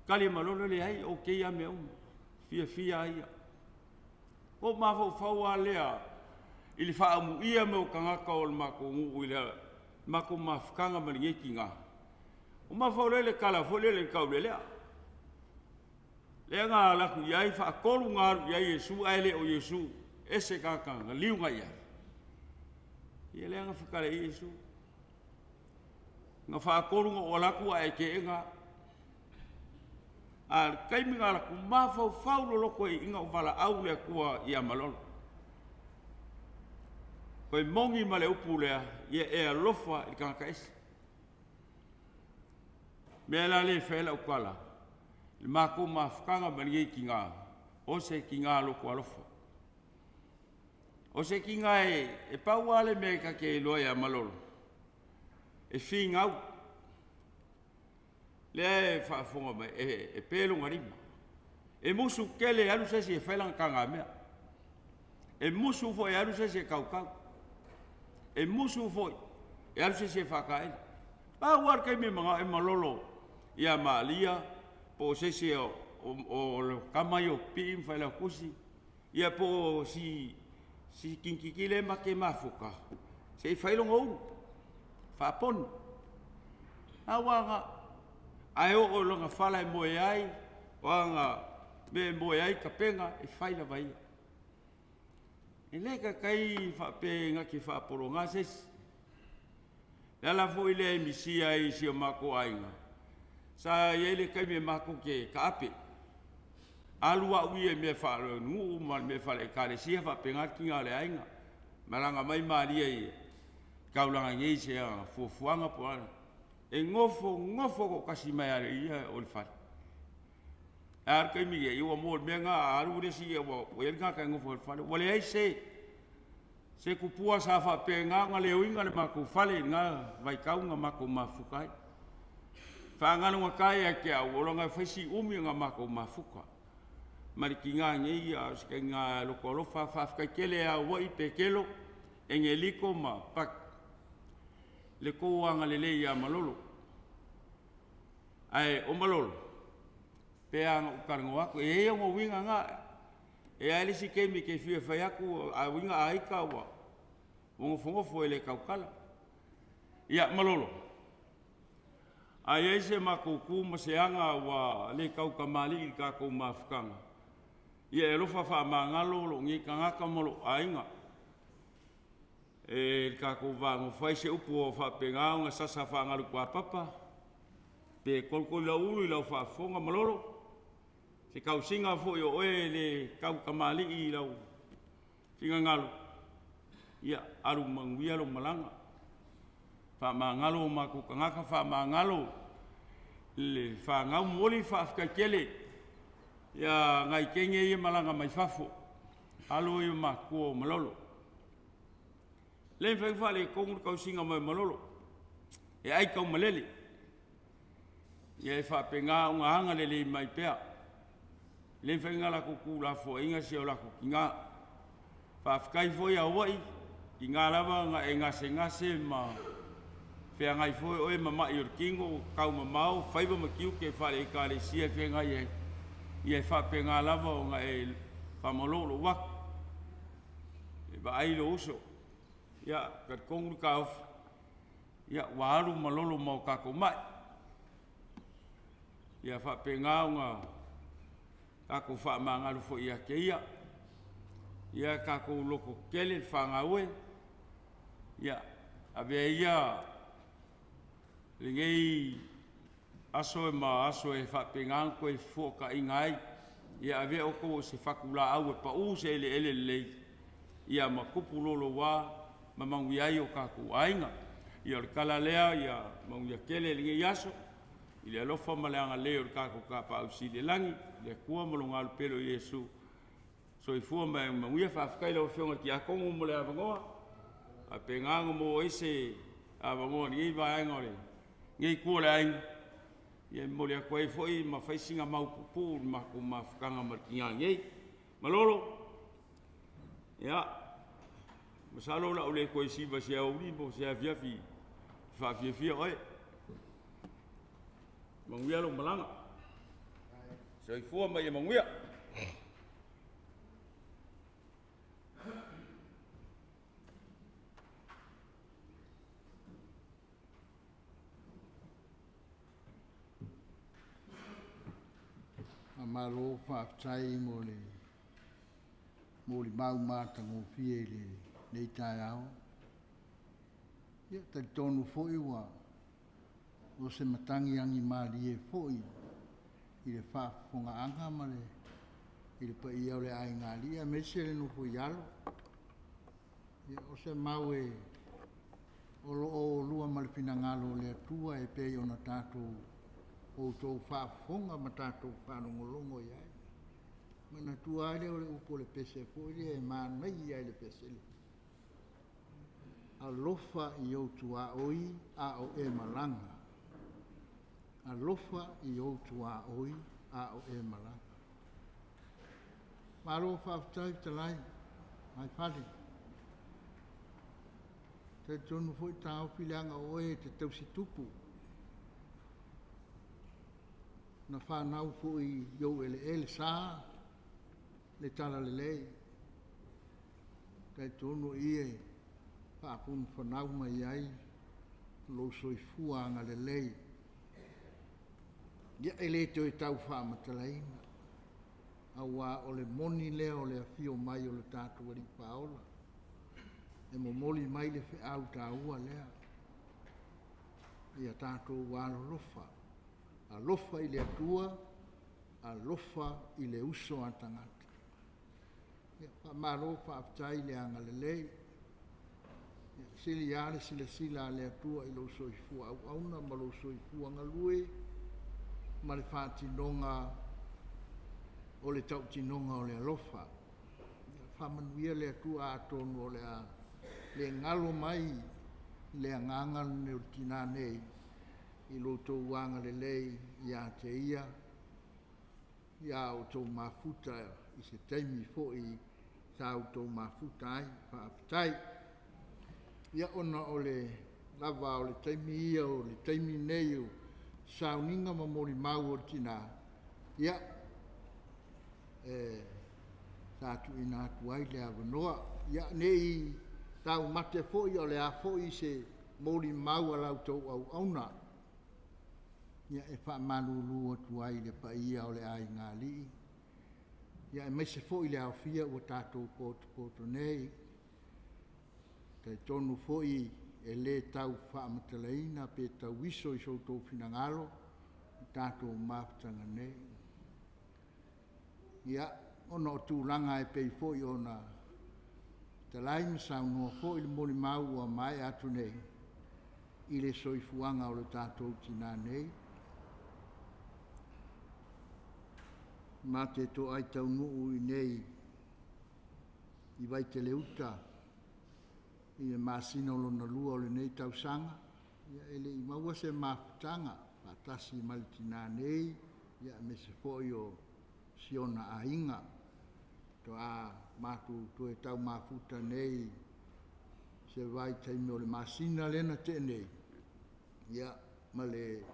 tali malolo, leai, okay lava mea uma, fiafia lava ia. Ou mafaufau lava lea i le faaamuia mai o tagata o le matou nuu i le matou mafutaga ma lenei tina. Ou mafaufau loa i le tala foi lele i le taulelea. Lea na alu atu i ai, faatolu na alu i ai Iesu, ae le o Iesu, ese tagata na liu na i ai. Ia lea na fetalai Iesu. Na faatolu na ou alu atu ae teena au. A o le taimi na alu atu, mafaufau loloto ai ina ua valaau le Atua ia Malolo. Toe moni ma le upu lea, ia e alofa i le tagata ese. Mea la lea e fai ai lau tala, le matou mafutaga ma lenei tina, o se tina loto alofa. O se tina e, e pau lava le mea e ta te iloa ia Malolo, e finau. Lea e faafofoga mai, e, e pe lona lima. E musu tele e alu se isi e fai lana tagamea. E musu foi e alu se isi e tautau. E musu foi e alu se isi e faataele. Pau lava le taimi e manao ai malolo ia Malia po o se isi o, o, o, o tama ia o Pipii ma Failautusi, ia po o si, si kinititi lea ma te mafuta, se i fai lona ulu, faaponi. Pau lava na, ae oo i lona fala e moe ai, o ana mea e moe ai tapena, e fai lava e ia. E le taitai faapea na te faapologa se isi. Le ala foi lea e misia ai i si o matou aiga, sa i ai le taimi e matou te taape. Alu au ia i mea faale-nuu ma mea faale-ekalesia faapena le tiga o le aiga. Malaga mai Malia i taulaga nei i se fuafuaga po o a. E nofo nofo toatasi mai lava e ia o le fale. A o le taimi nei, ua mo le mea lena, a alu le isi ua i ai le tagata e nofo i le fale. Ua leai se se tupua sa faapena ona leoina le matou fale i lena vaitau na matou mafuta ai. Fagalugata ia te au, o lona fai si umi ona matou mafuta. Ma le tiga nei, a o se tiga loto alofa, faafetai tele ia Uai, Petelo, Engeliko ma Paki, le tou agalelei ia Malolo. Ae o Malolo, pe a na ou talanoa atu, e i ai ona uiga na, e i ai le isi taimi e te fia fai atu, a uiga a ita ua nofonofo e le tautala. Ia, Malolo, a i ai se matou tu ma se aga ua le tautamalii i le tatou mafutaga, ia e alofa faamagalo lou nei tagata ma lou aiga. E le tatou va nofo ai se upu ua faapena ona sasa faagalutuapapa, pe tolutolulauulu i lau faafofoga Malolo, se tausiga foi o oe e le tautamalii i lau finagalo, ia alu manuia lou malaga. Faamagalo o matou tagata, faamagalo le fanau. Momoli le faafetai tele ia nai teine ia e malaga mai fafo, alo ia matutua o Malolo. Le mafai ona faaletonu le tausiga mai o Malolo, e ai taumalele. Ia e faapena ona agalelei mai pea. E le mafai ona latou tuulafoaiina si o latou tina. Faafetai foi Auai, tiga lava na e gasegase ma feagai foi oe ma mai o le tino, taumamao, faiva ma tiute faale-Ekalesia e feagai ai, ia e faapena lava ona e faamalolo atu. E vaai lou uso, ia, talitonu le taofi, ia, ua alu malolo ma o tatou mai. Ia faapena ona tatou faamagalo foi ia te ia. Ia tatou loto tetele le fanau e, ia avea ia lenei aso ma aso e faapena ona toe fefuataiga ai. Ia avea outou o se fatulaau e pau se eleele lelei, ia ma tupu louloua ma manuia ai o tatou aiga. Ia o le tala lea, ia manuia tele lenei aso i le alofa ma le agalelei o le tatou Tapaau Sili i le Lagi, le Atua ma Lona Alo Pele o Iesu. Soifua ma ia manuia. Faafetai i lau Afioga i le Tiakono mo le avanoa. Faapena ona maua ai se avanoa i lenei vaega o lenei itu o le aiga, ia e momoli atu ai foi ma fai sina mau puupuu i le matou mafutaga ma le tina nei. Malolo, ia, masalo o le a ou le toe siva i se aoauli po o se afiafi e faafiafia oe. Manuia lou malaga. Soifua ma ia manuia. Malo faafetai mo le molimau matagofie i lenei taeao. Ia, e talitonu foi ua o se matagi agimalie foi i le faafofogaaga ma le, i le paia o le aigaalii aemaise le nofo i alo. Ia, o se mau e o lo o lua ma le finagalo o le Atua e pei ona tatou outou faafofoga ma tatou faalogologo i ai. Manatua lava lea o le upu o le pese foi lea e manaia i le pese lea, alofa i ou tuaoi a o e malaga. Alofa i ou tuaoi a o e malaga. Malo faafetai fetalai mai fale. E talitonu foi taofi leaga o oe e te tausi tupu. Na fanau foi i ou eleele sa le talalelei. Talitonu o i e faapunafanau mai ai lou soifua agalelei. Ia e le toe tau faamatalaina, aua o le moni lea o le afio mai o le tatou Alii Faaola e momoli mai le feau taua lea, ia tatou alolofa, alofa i le Atua, alofa i le uso a tagata. Ia faamalo faafetai le agalelei. Ia sili lava le silasila a le Atua i lou soifua auauna ma lou soifua galue ma le faatinoga o le tautinoga o le alofa. Ia faamanuia le Atua atonu o le a le galo mai le agaga lenei o le tina nei i lo outou agalelei ia te ia, ia outou mafuta i se taimi foi sa outou mafuta ai. Faafetai. Ia, ona o le lava o le taimi ia o le taimi nei o sauniga ma molimau o le tina, ia, sa tuuina atu ai le avanoa. Ia, ne i taumate foi o le a foi se molimau a la outou auauna, ia e faamalulu atu ai i le paia o le aigaalii, ia aemaise foi le aofia ua tatou potopoto nei. E talitonu foi e le tau faamatalaina pe tauiso i so outou finagalo le tatou mafutaga nei. Ia, ona o tulaga e pei foi ona fetalai ma saunoa foi le molimau ua maea atu nei i le soifuaga o le tatou tina nei, ma te toai taunuu i inei i Vaitele-uta i le masina lona lua o lenei tausaga, ia e le i maua se mafutaga faatasi ma le tina nei, aemaise foi o si ona aiga. Faatoa matou toe tau mafuta nei i se vaitaimi o le masina lea na tea nei, ia, ma le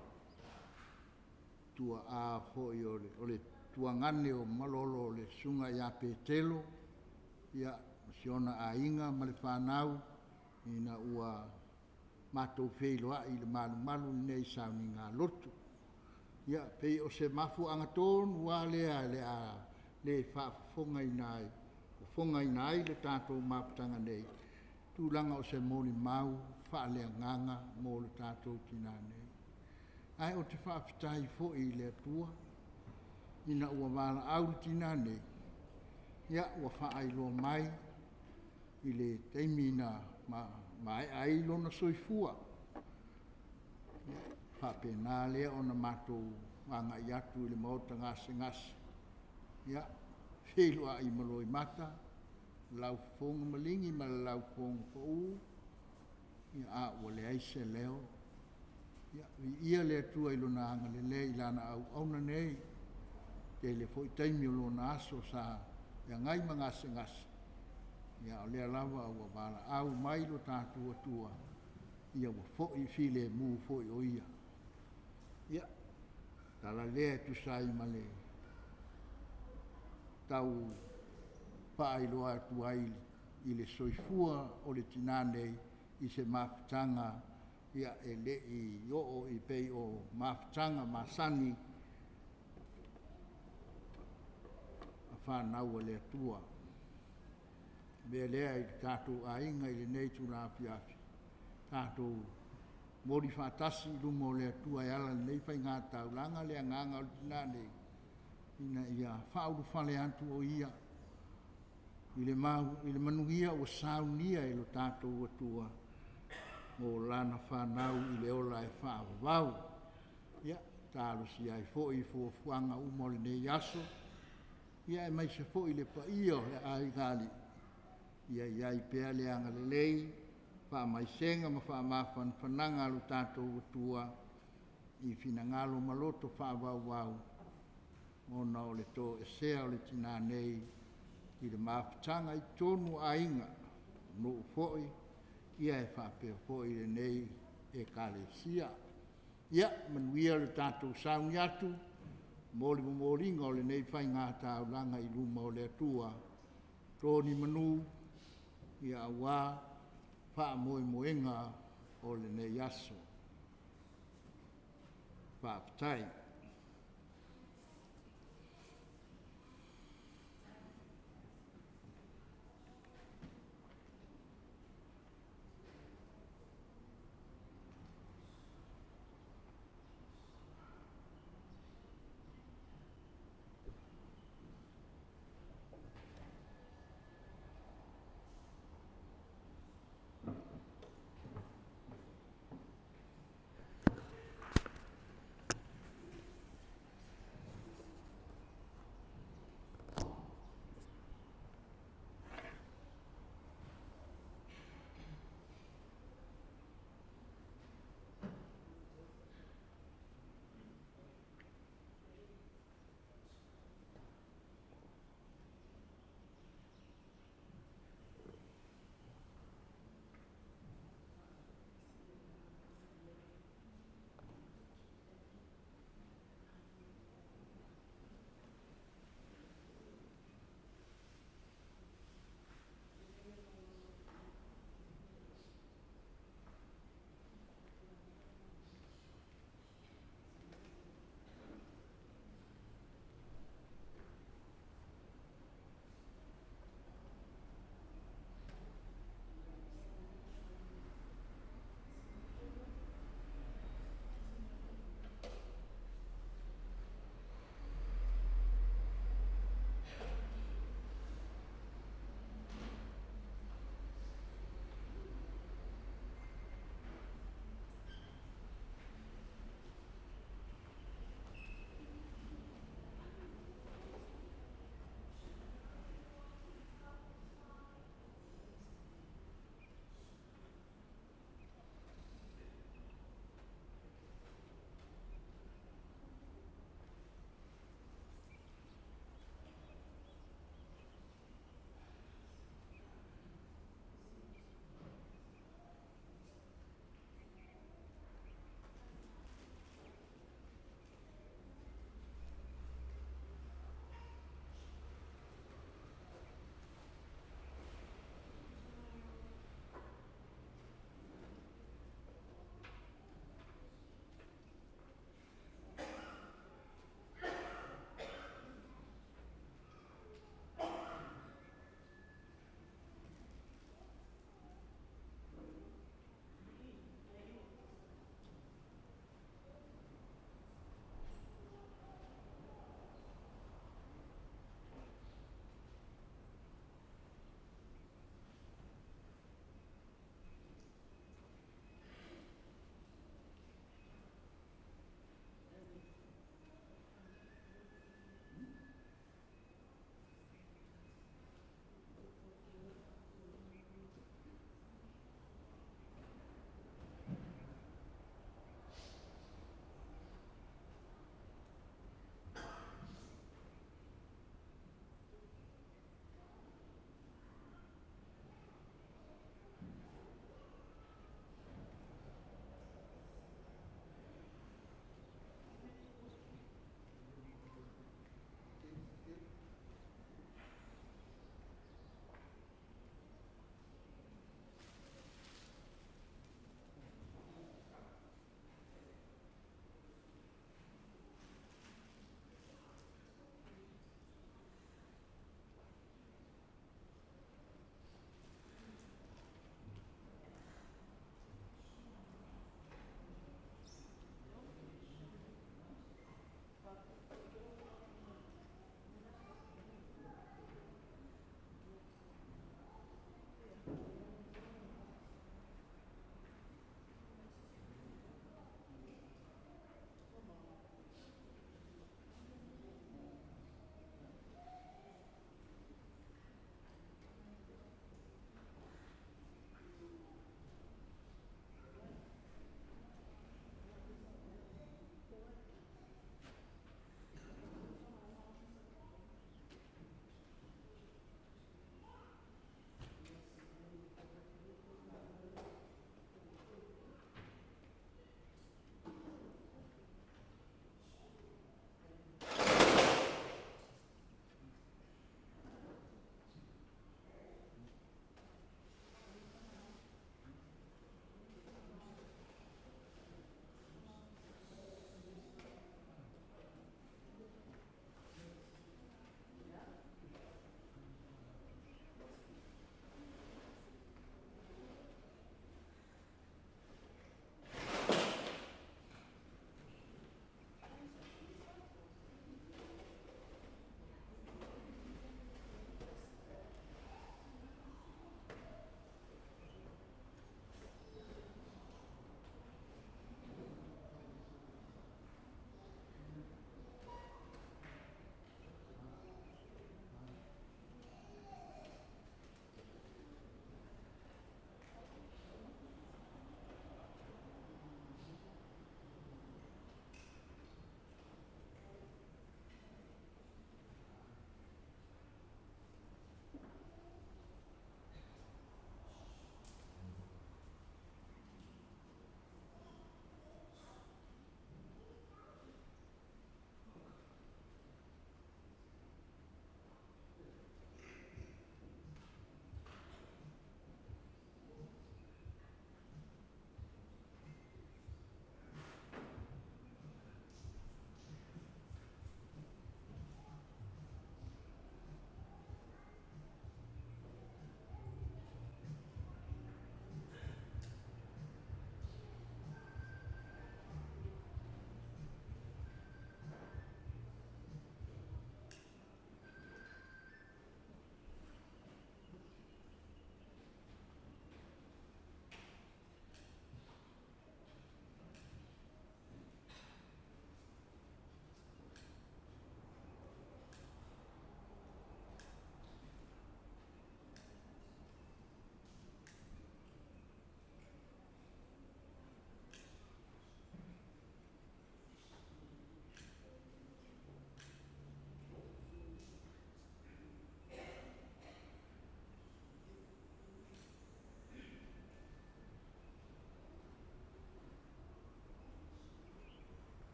tuaa foi o le tuagane o Malolo le Susuga ia Petelo, ia, ma si ona aiga ma le fanau, ina ua matou feiloai i le malumalu i inei i sauniga lotu. Ia, pei o se mafuaaga tonu lava lea o le a le faafofogaina ai le tatou mafutaga nei, tulaga o se molimau faaleagaga mo le tatou tina nei. Ae ou te faafetai foi i le Atua ina ua valaau le tina nei, ia ua faailoa mai i le taimi na maea ai lona soifua, ia faapena lea ona matou agai atu i le maota gasegase, ia, feiloai ma Loimata, le laufofoga maligi ma le laufofoga pau, a ua leai se leo. Ia, viia le Atua i Lona agalelei i Lana auauna nei, tele foi taimi o lona aso sa feagai ma gasegase, a o lea lava ua valaau mai lo tatou Atua, ia ua foi filemu foi o Ia. Ia, o le tala lea e tusa ai ma le tau faailoa atu ai i le soifua o le tina nei i se mafutaga e le i oo e pei o mafutaga masani. fanau a le Atua. O le mea lea i le tatou aiga i lenei itula afiafi, tatou momoli faatasi i luma o le Atua e ala i lenei faigataulaga le agaga o le tina nei, ina ia faaulufale atu o ia i le i le manuia ua saunia e lo tatou Atua mo lana fanau i le ola e faavavau. Ia, talosia ai foi fuafuaga uma o lenei aso, ia aemaise foi le paia o le aigaalii, ia i ai pea le agalelei, faamaisega ma faamafanafanaga a lo tatou Atua i finagalo ma loto faavauvau ona o le toesea o le tina nei i le mafutaga i totonu o aiga, nuu foi, ia e faapea foi lenei Ekalesia. Ia, manuia le tatou sauni atu mo le momoliga o lenei faigataulaga i luma o le Atua, to ni manu aua faamoemoega o lenei aso. Faafetai.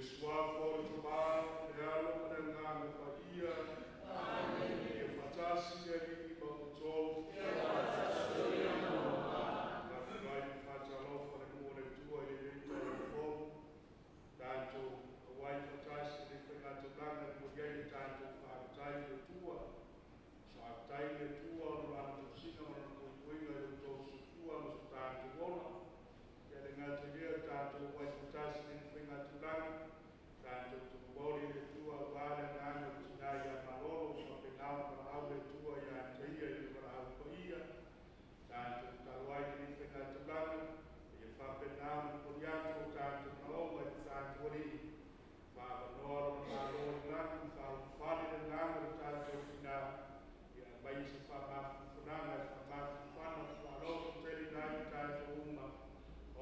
Suafa o le Tamā, le Alo ma le Agaga Paia. Amene. Ia faatasi le Alii ma outou. Ia faatasi foi ma lou agaga. Faafetai ma faatalofa le nuu o le Atua i lenei taeao fou. Tatou auai faatasi i le faigataulaga e momoli ai le tatou faafetai i le Atua. Faafetai i le Atua ona o Lana tausiga ma Lana puipuiga i lo outou soifua ma so tatou ola. Ia le gata i lea, tatou auai faatasi i lenei faigatulaga, tatou te momoli i le Atua aua le agaga o le tina ia Malolo ua faapena ona valaau le Atua ia te ia i le valaau paia. Tatou tatalo ai i lenei faigatulaga, ia faapena ona momoli atu o tatou manaoga i le tatou Alii, faaavanoa Lona Malo i le lagi, faaulufale le agaga o le tatou tina, ia aumai se faamafanafanaga e faamafanafana ma faalototeleina ai i tatou uma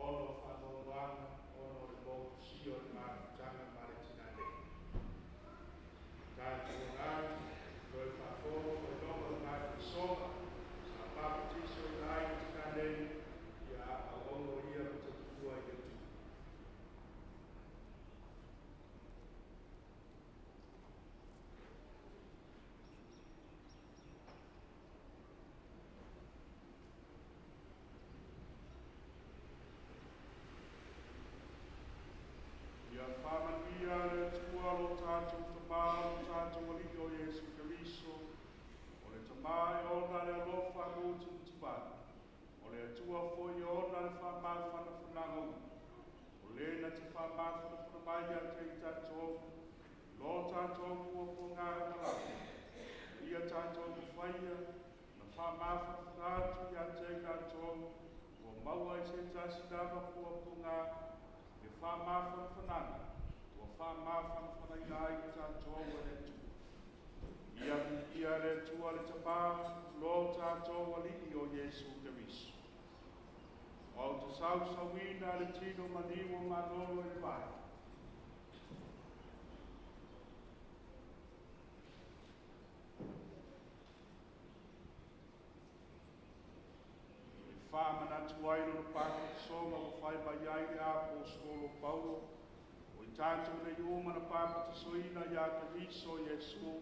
ona o faanoanoaga ona o le motusia o le mafutaga ma le tina nei. Tatou ona atu, toe faafou faailoga o le papatisoga sa papatisoina ai le tina nei, ia auauna o ia ma tautua i le Atua. Ia faamanuia le Atua lo tatou Tamā, lo tatou Alii o Iesu Keriso, o le Tamā e ona le alofa gutimutivale, o le Atua foi e ona le faamafanafanaga uma, o le na te faamafanafana mai ia te i tatou, i lo tatou puapuaga e uma lava, ina ia tatou mafaia ona faamafanafana atu ia te i latou ua maua i se tasi lava puapuaga le faamafanafanaga ua faamafanafanaina ai i tatou e le Atua. Ia viia le Atua le Tamā, lo tatou Alii o Iesu Keriso. Ou te sausauina le tino maliu o Malolo i le vai. E faamanatu ai lona papatisoga ua fai mai ai le aposetolo Paulo, o i tatou nei uma na papatisoina iā Keriso Iesu,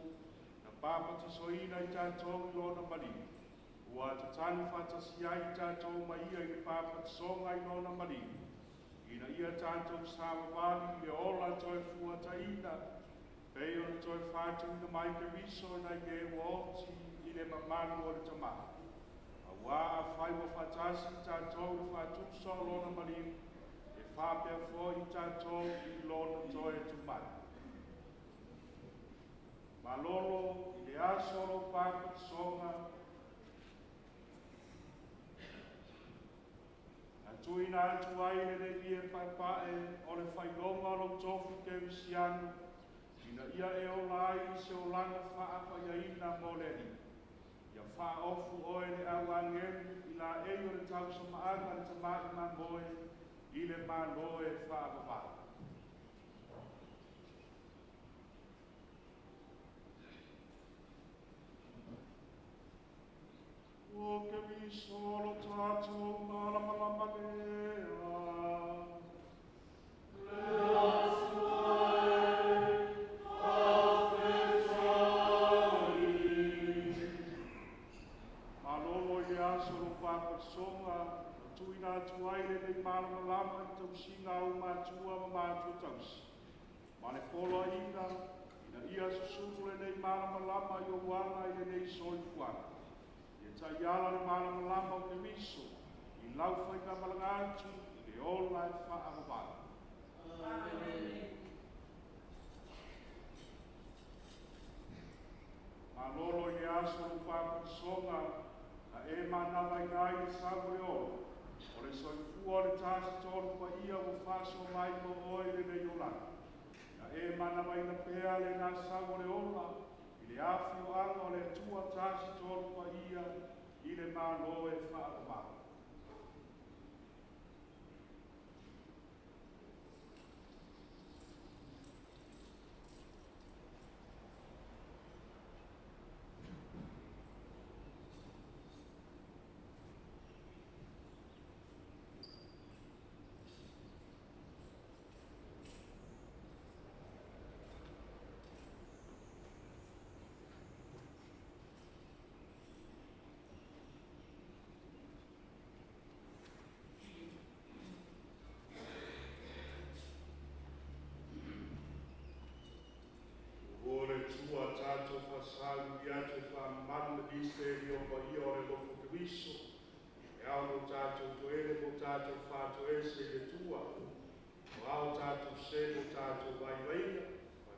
na papatisoina i tatou i lona maliu, ua tatanu faatasi ai i tatou ma ia i le papatisoga i lona maliu, ina ia tatou savavali i le ola toe fuataina, pei ona toe faatuina mai Keriso nai e ua oti i le mamalu o le Tamā. Auā afai ua faatasi i tatou i le faatusa o lona maliu, e faapea foi i tatou i lona toe tu mai. Malolo i le aso o lou papatisoga, na tuuina atu ai lenei ie paepae o le faailoga o lou tofi kerisiano, ina ia e ola ai i se olaga faapaiaina mo le Alii. Ia faaofu oe e le au agelu i laei o le tausamaaga a le Tama'i Mamoe i le Malo e faavavau. O Keriso lo tatou malamalama lea. Malolo i le aso o lou papatisoga, na tuuina atu ai lenei malamalama i tausiga a ou matua ma matua tausi, ma le poloaiga, ina ia susunu lenei malamalama i ou aga i lenei soifuaga. Ia taiala le malamalama o Keriso i lau faigamalaga atu i le ola e faavavau. Amene. Malolo i le aso o lou papatisoga, na e manavaina ai le sau o le ola, o le soifua o le Tasi Tolu Paia ua faasoa mai mo oe i lenei olaga. Na e manavaina pea lena sau o le ola i le afioaga o le Atua Tasi Tolu Paia i le Malo e faavavau.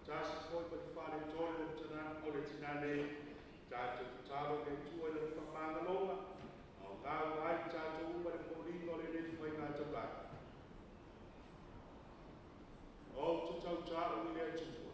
Faatasi foi ma le faaletonu o le tinā nei, tatou tatalo i le Atua i Lana faamagaloga, aoga uma ai i tatou uma le momoliga o lenei faiga taulaga. Ou te tautau i le Atua.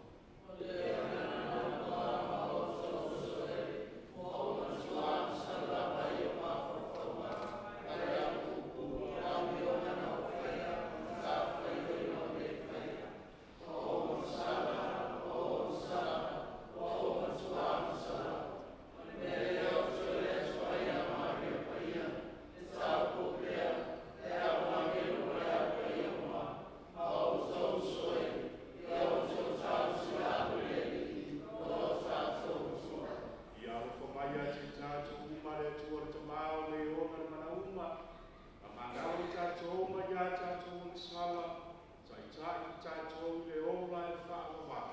Ia alofa mai ia te tatou uma le Atua le Tama o le ona le manauma, faamagalo i tatou mai ia tatou agasala, taitai i tatou i le ola e faavavau.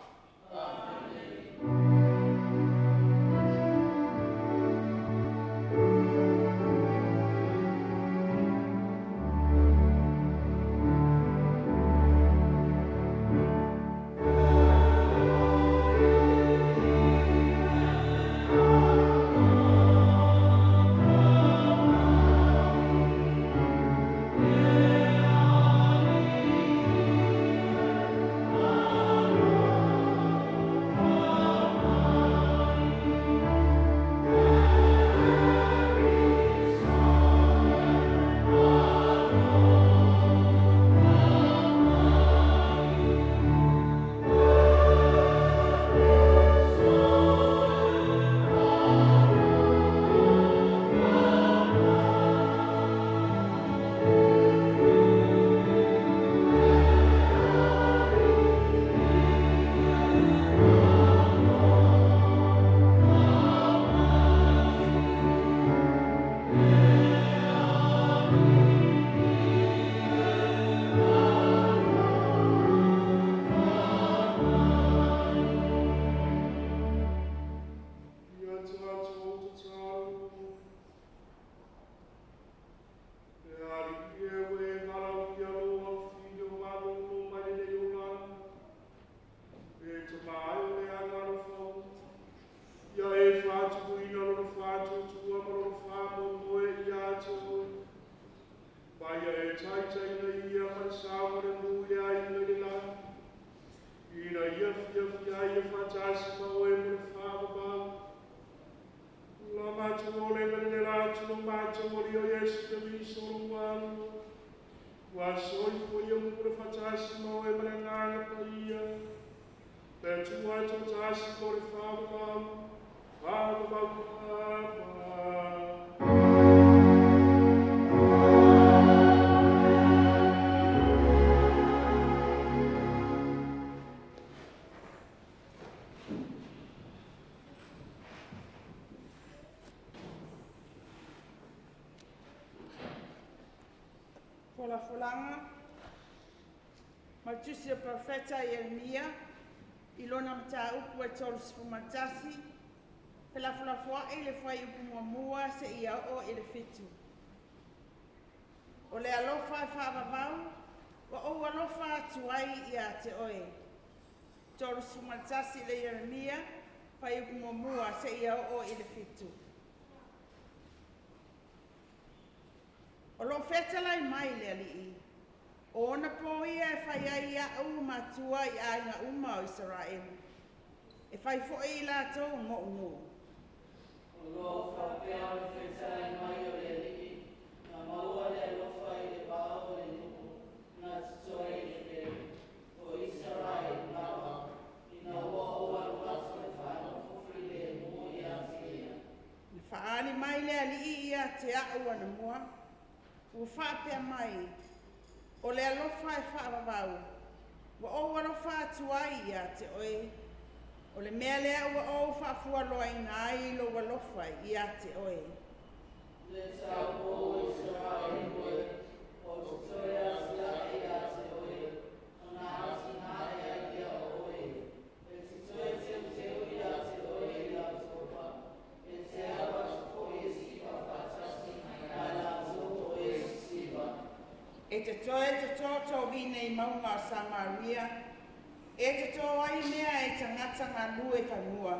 Ia tatou tatalo. Le Alii e ua e valaaulia lou Aufili o malolo mai lenei olaga, e tama ai o le aga alofa uma. Ia e faatupuina lona faatuatua ma lona faamoemoe ia te oe. Ma ia e taitaiina ia ma le saogalemu i le aiga i le lagi. Ina ia fiafia ai e faatasi ma oe mo le faavavau. La matou olega le la atu o matou Alii o Iesu Keriso lou Alo. Ua soifua ia mo le faatasi ma oe ma le Agaga Paia. Le Atua e toatasi mo le faavavau, faavavau lava. Folafolaga ma le Tusi a Perofeta Ieremia i lona mataupu e 31, felafolafoai le fuaiupu muamua seia oo i le 7. O le alofa e faavavau, ua ou alofa atu ai ia te oe. 31 le Ieremia, fuaiupu muamua seia oo i le 7. O loo fetalai mai le Alii, o ona pō ia e fai ai iaʻu matua i aiga uma o Isaraelu, e fai foi i latou moʻu nuu. O lo o faapea ona fetalai mai o le Alii, na maua le alofa i le vao o le nuu na totoe i le vele, o Isaraelu lava, ina ua ou alu atu e faanofo filemu ia te ia. Na faaali mai le Alii ia te aʻu anamua, ua faapea mai, o le alofa e faavavau, ua ou alofa atu ai ia te oe, o le mea lea ua ou faafualoaina ai lou alofa ia te oe. Le taupou o Isaraelu e, ou te toe atiae ia te oe, ona atinae ai lea o oe. E te toe teuteu ia te oe i Iakopa, e te alu atu foi e siva faatasi ma i latou o e sisiva. E te toe totōtō nei mauga o Samaria, E totō ai mea e tagata galue fanua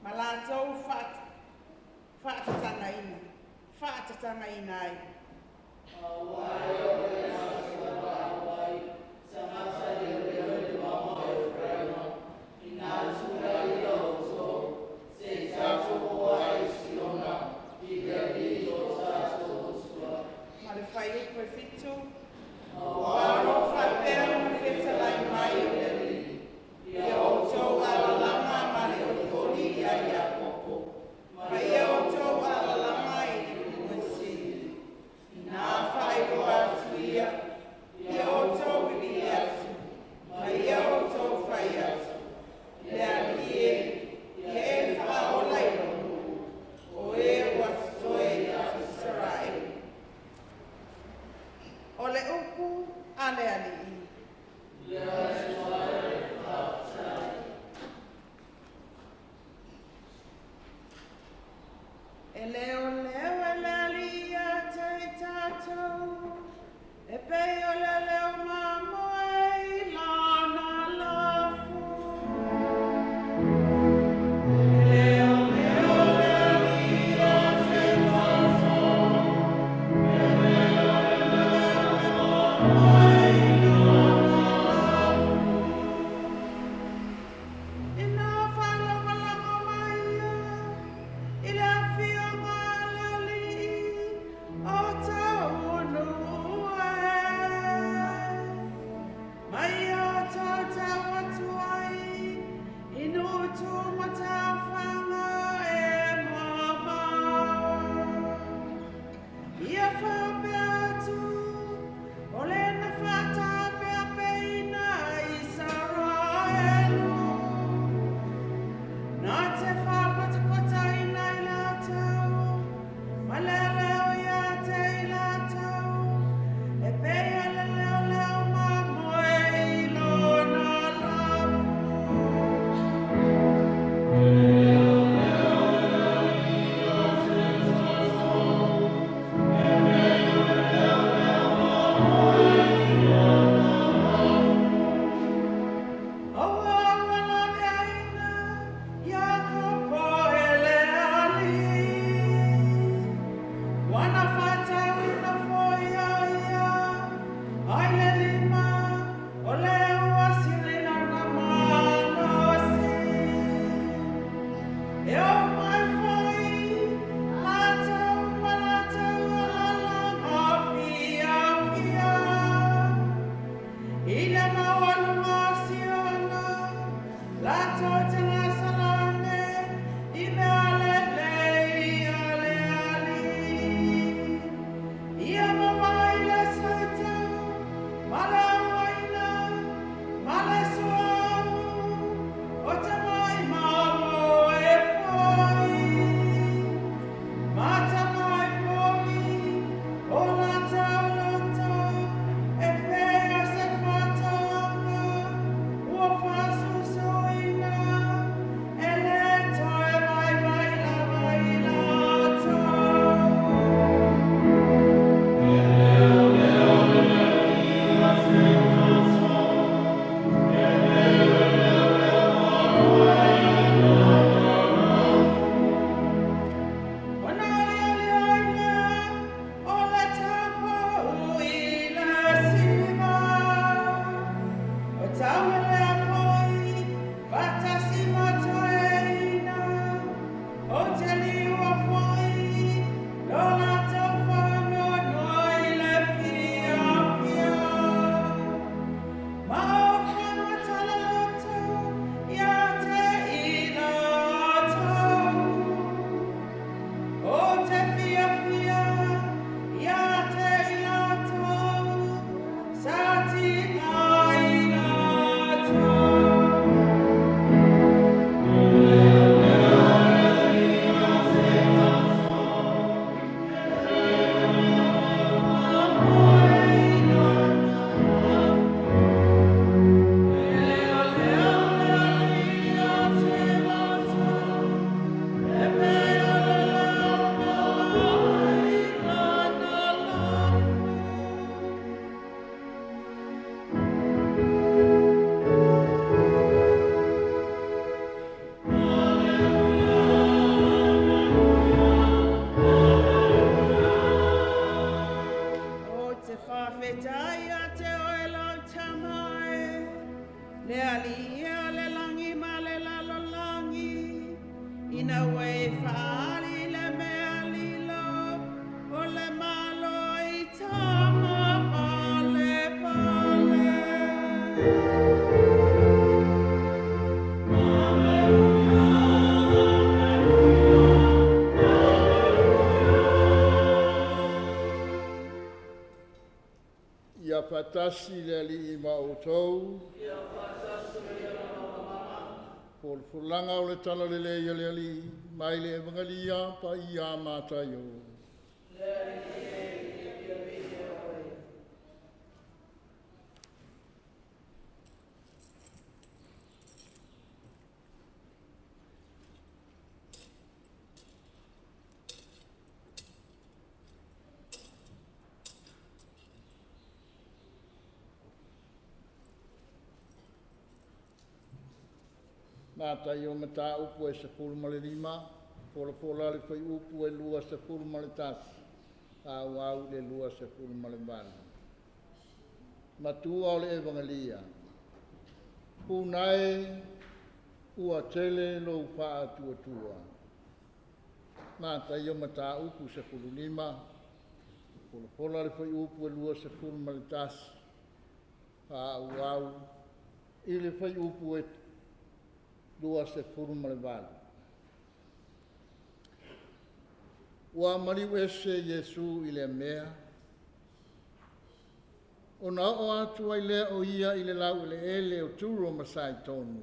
ma latou faatatagaina, faatatagaina ai. Ma le fuaiupu e 7, Ua alofa e pei ona fetalai mai o le Alii, ia outou alalaga ma le olioli ia Iakopo, ma ia outou alalaga i le nuu e sili. Ina faailoa atu ia, ia outou vivii atu, ma ia outou fai atu, Le Alii e, ia e faaola i lou nuu, o e ua totoe ia Isaraelu. O le upu a le Alii. E leoleo e le Alii ia te i tatou, e pei o le leo mamoe i lana lafu. E leoleo le Alii ia te i tatou, e pei o le leo mamoe i lana lafu. Ina faalagolago mai ia i le afioga a le Alii o taunuu e. Ma ia tautau atu ai i nuu tumatafaga e mamao. Ia faapea atu, o le na faataapeapeina Isaraelu. Na te faapatapataina i latou, ma le leo ia te i latou, e pei o le leoleo mamoe i lona lafu. Aua ua laveaina Iakopo e le Alii. Ua na faatauina foi o ia ai le lima o le ua sili lona malosi. E o mai foi latou ma latou alalaga fiafia i le maualuga o Siona, latou te gasalane i mea lelei a le Alii. Ia maua ai le saute ma le auaina ma le suauu o tamai mamoe foi. Ma tamai povi o latou loto e pei o se faatoaga ua faasusuina e le toe vaivai lava i latou. Ona olioli ai lea o le taupou i le siva. O taulelea foi faatasi ma toeaiina, o te liua foi lo latou faanoanoa i le fiafia. Ma o faamatala loto ia te i latou. O te fiafia ia te i latou, sa tiga i latou. Le Alii e o le lagi ma le lalolagi, ina ua e faaali le mea lilo o le Malo i tama palepale. Ia faatasi le Alii ma outou. Ia faatasi Folafolaga o le Talalelei a le Alii mai le Evagelia Paia a Mataio. Mataio mataupu e 15, folafola le fuaiupu e 21, faaauau i le 28. Matua o le Evagelia, Puna e, ua tele lou faatuatua. Mataio mataupu 15, folafola le fuaiupu e 21, faaauau i le fuaiupu e 28. Ua maliu ese Iesu i lea mea, ona oo atu ai lea o ia i le laueleele o Turo ma Saitonu.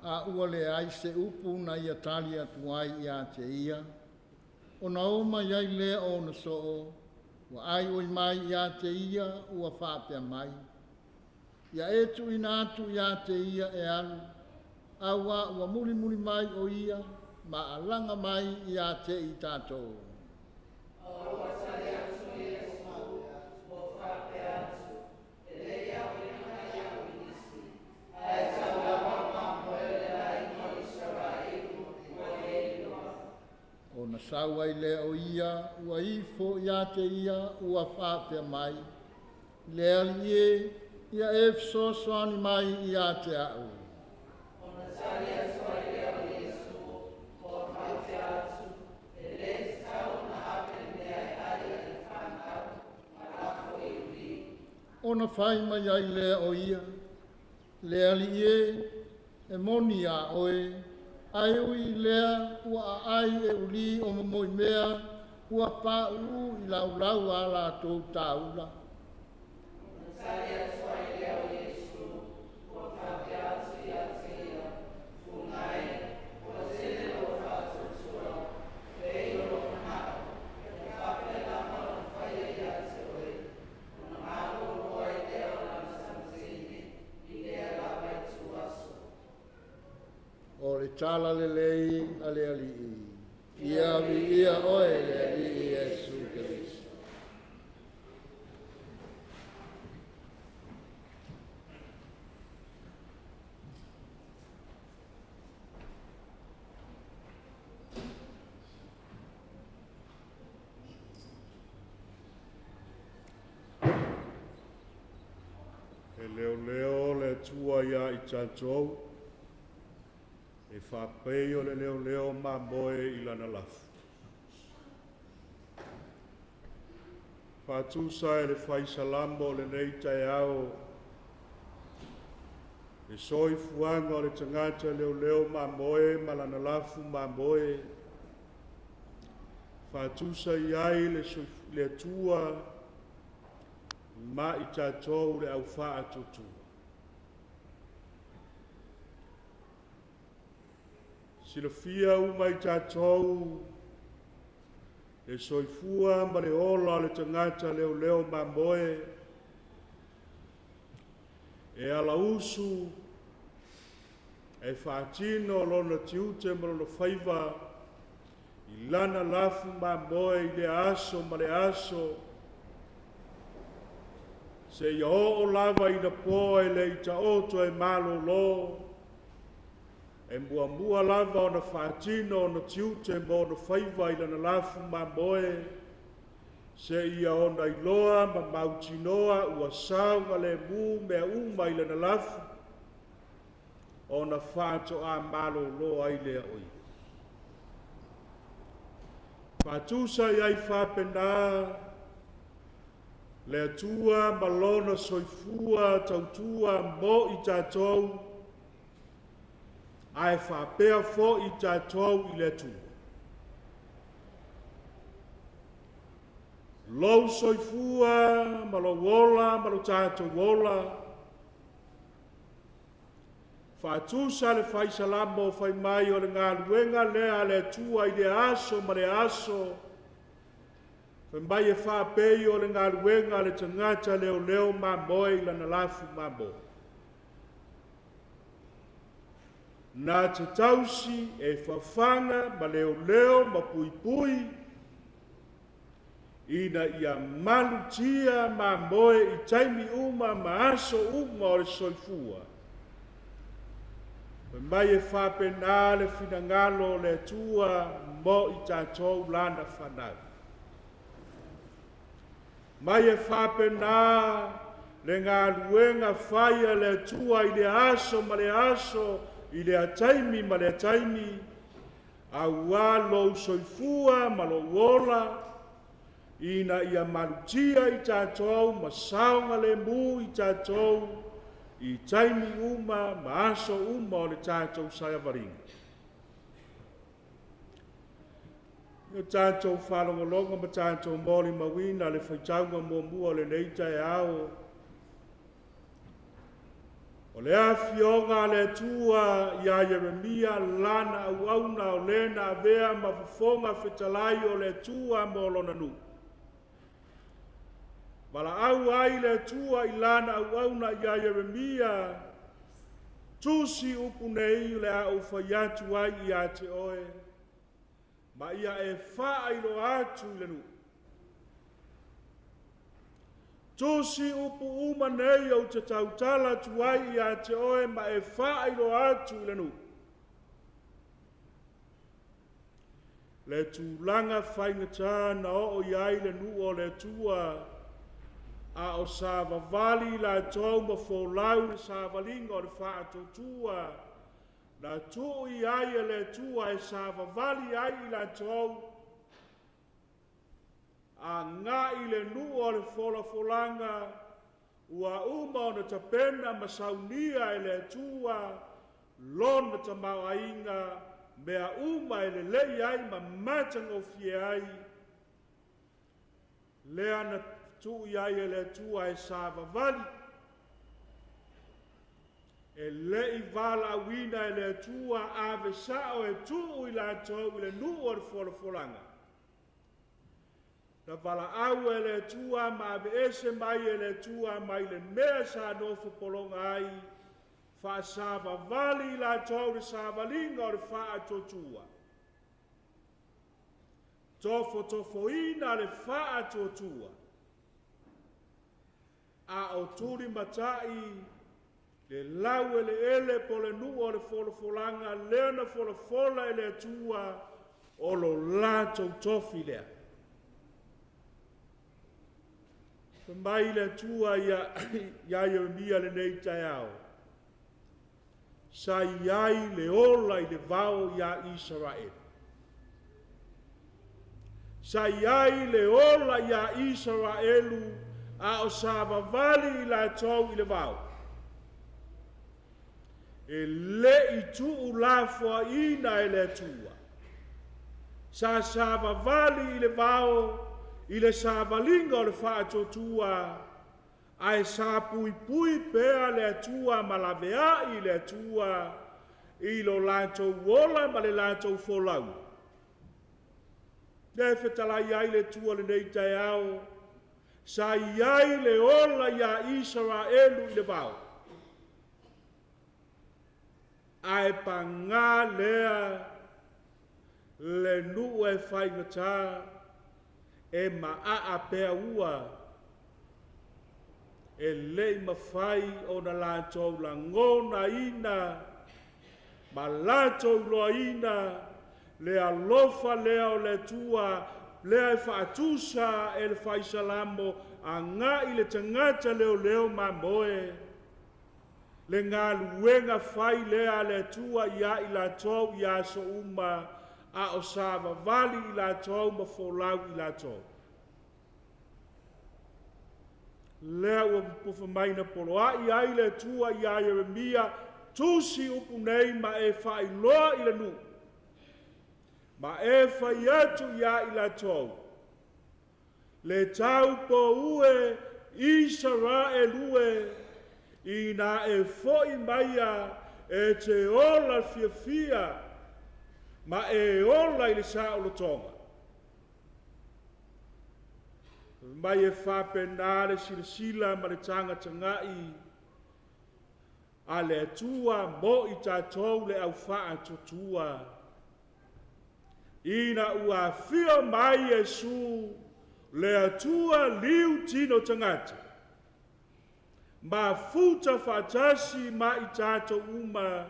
A ua leai se upu na ia tali atu ai ia te ia, ona o mai ai lea o ona soo, ua aioi mai ia te ia ua faapea mai, Ia e tuuina atu ia te ia e alu, auā ua mulimuli mai o ia ma alaga mai ia te i tatou. Ona sau ai lea o ia, ua ifo ia te ia, ua faapea mai, Le Alii e, ia e fesoasoani mai ia te au. Ona fai mai ai lea o ia, Le Alii e, e moni iā oe, ae ui i lea ua aai e ulī o momoimea ua pauu i laulau a latou taula. O le Talalelei a le Alii. Ia viia oe le Alii Iesu Keriso. E leoleo le Atua iā i tatou, e faapei o le leoleo mamoe i lana lafu. Faatusa e le fai salamo o lenei taeao le soifuaga o le tagata leoleo mamoe ma lana lafu mamoe, faatusa i ai le, le Atua ma i tatou le au faatuatua. Silafia uma i tatou le soifua ma le ola o le tagata leoleo mamoe e alausu e faatino lona tiute ma lona faiva. I lana lafu mamoe i lea aso ma le aso, seia oo lava ina po e le i taoto e malolo, e muamua lava ona faatino ona tiute ma ona faiva i lana lafu mamoe, seia ona iloa ma mautinoa ua saogalemu mea uma i lana lafu, ona faatoa malolo ai lea o ia. Faatusa i ai faapena le Atua ma lona soifua tautua mo i tatou, ae faapea foi i tatou i le Atua. Lou soifua ma lou ola ma lo tatou ola, Faatusa le Fai Salamo fai mai o le galuega lea a le Atua i lea aso ma lea aso, fai mai e faapei o le galuega a le tagata leoleo mamoe i lana lafu mamoe. Na te tausi e fafaga ma leoleo ma puipui ina ia malutia mamoe i taimi uma ma aso uma o le soifua. Fai mai e faapena le finagalo o le Atua mo i tatou lana fanau. Mai e faapena le galuega fai a le Atua i lea aso ma lea aso, i lea taimi ma lea taimi, Auā lou soifua ma lou ola, ina ia malutia i tatou ma saogalemu i tatou i taimi uma ma aso uma o le tatou savaliga. I o tatou faalogologo ma tatou molimauina le faitauga muamua o lenei taeao, O le afioga a le Atua iā Ieremia lana auauna o le na avea ma fofoga fetalai o le Atua mo lona nuu. Valaau ai le Atua i lana auauna iā Ieremia, Tusi upu nei o le a ou fai atu ai ia te oe, ma ia e faailoa atu i le nuu. Tusi upu uma nei ou te tautala atu ai ia te oe ma e faailoa atu i le nuu. Le tulaga faigata na oo i ai le nuu o le Atua, a o savavali i latou ma folau i le savaliga o le faatuatua, na tuu i ai e le Atua e savavali ai i latou, Agai le nuu o le folafolaga ua uma ona tapena ma saunia e le Atua Lona tamaoaiga, mea uma e lelei ai ma matagofie ai, lea na tuu i ai e le Atua e savavali, e le i valaauina e le Atua ave sao e tuu i latou i le nuu o le folafolaga. Na valaau e le Atua ma aveese mai e le Atua mai le mea sa nofo pologa ai, faasavavali i latou le savaliga o le faatuatua. Tofotofoina le faatuatua, a o tulimatai le laueleele po o le nuu o le folafolaga lea na folafola e le Atua o lo latou tofi lea. Fai mai le Atua ia Ieremia lenei taeao, sa i ai le ola i le vao iā Isaraelu. Sa i ai le ola iā Isaraelu a o savavali i latou i le vao. E le i tuulafoaiina e le Atua. Sa savavali i le vao i le savaliga o le faatuatua Ae sa puipui pea le Atua ma laveai le Atua i lo latou ola ma le latou folau. Lea e fetalai ai le Atua lenei taeao, sa i ai le ola iā Isaraelu i le vao. Ae paga lea, Le nuu e faigata e maaa pea ua e le i mafai ona latou lagonaina ma latou iloaina le alofa lea o le Atua lea e faatusa e le Faisalamo agai le tagata leoleo mamoe. Le galuega fai lea a le Atua iā i latou i aso uma, a o savavali i latou ma folau i latou. Lea ua popofa mai na poloai ai le Atua iā Ieremia, tusi upu nei ma e faailoa i le nuu, ma e fai atu iā i latou, Le taupou e Isaraelu e, inā e fo'i maia e te ola fiafia ma e ola i le saolotoga. Fai mai e faapena le silasila ma le tagataga'i a le Atua mo i tatou le au faatuatua. Ina ua afio mai Iesu, le Atua liu tino tagata, mafuta faatasi ma i tatou uma,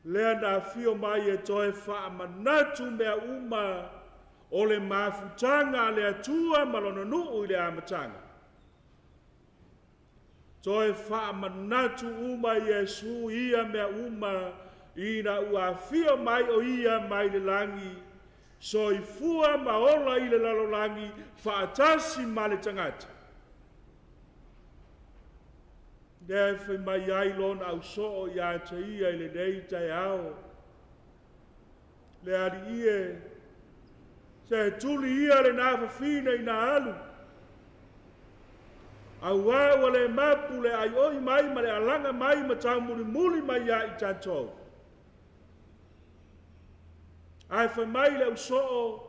lea na afio mai e toe faamanatu mea uma o le mafutaga a le Atua ma Lona nuu i le amataga. Toe faamanatu uma Iesu ia mea uma ina ua afio mai o Ia mai le lagi, soifua ma ola i le lalolagi faatasi ma le tagata. Lea e fai mai ai lona ausoo ia te ia i lenei taeao, Le Alii e, se tuli ia lena fafine ina alu, auā ua le mapu le aioi mai ma le alaga mai ma taumulimuli mai ia i tatou. Ae fai mai le ausoo,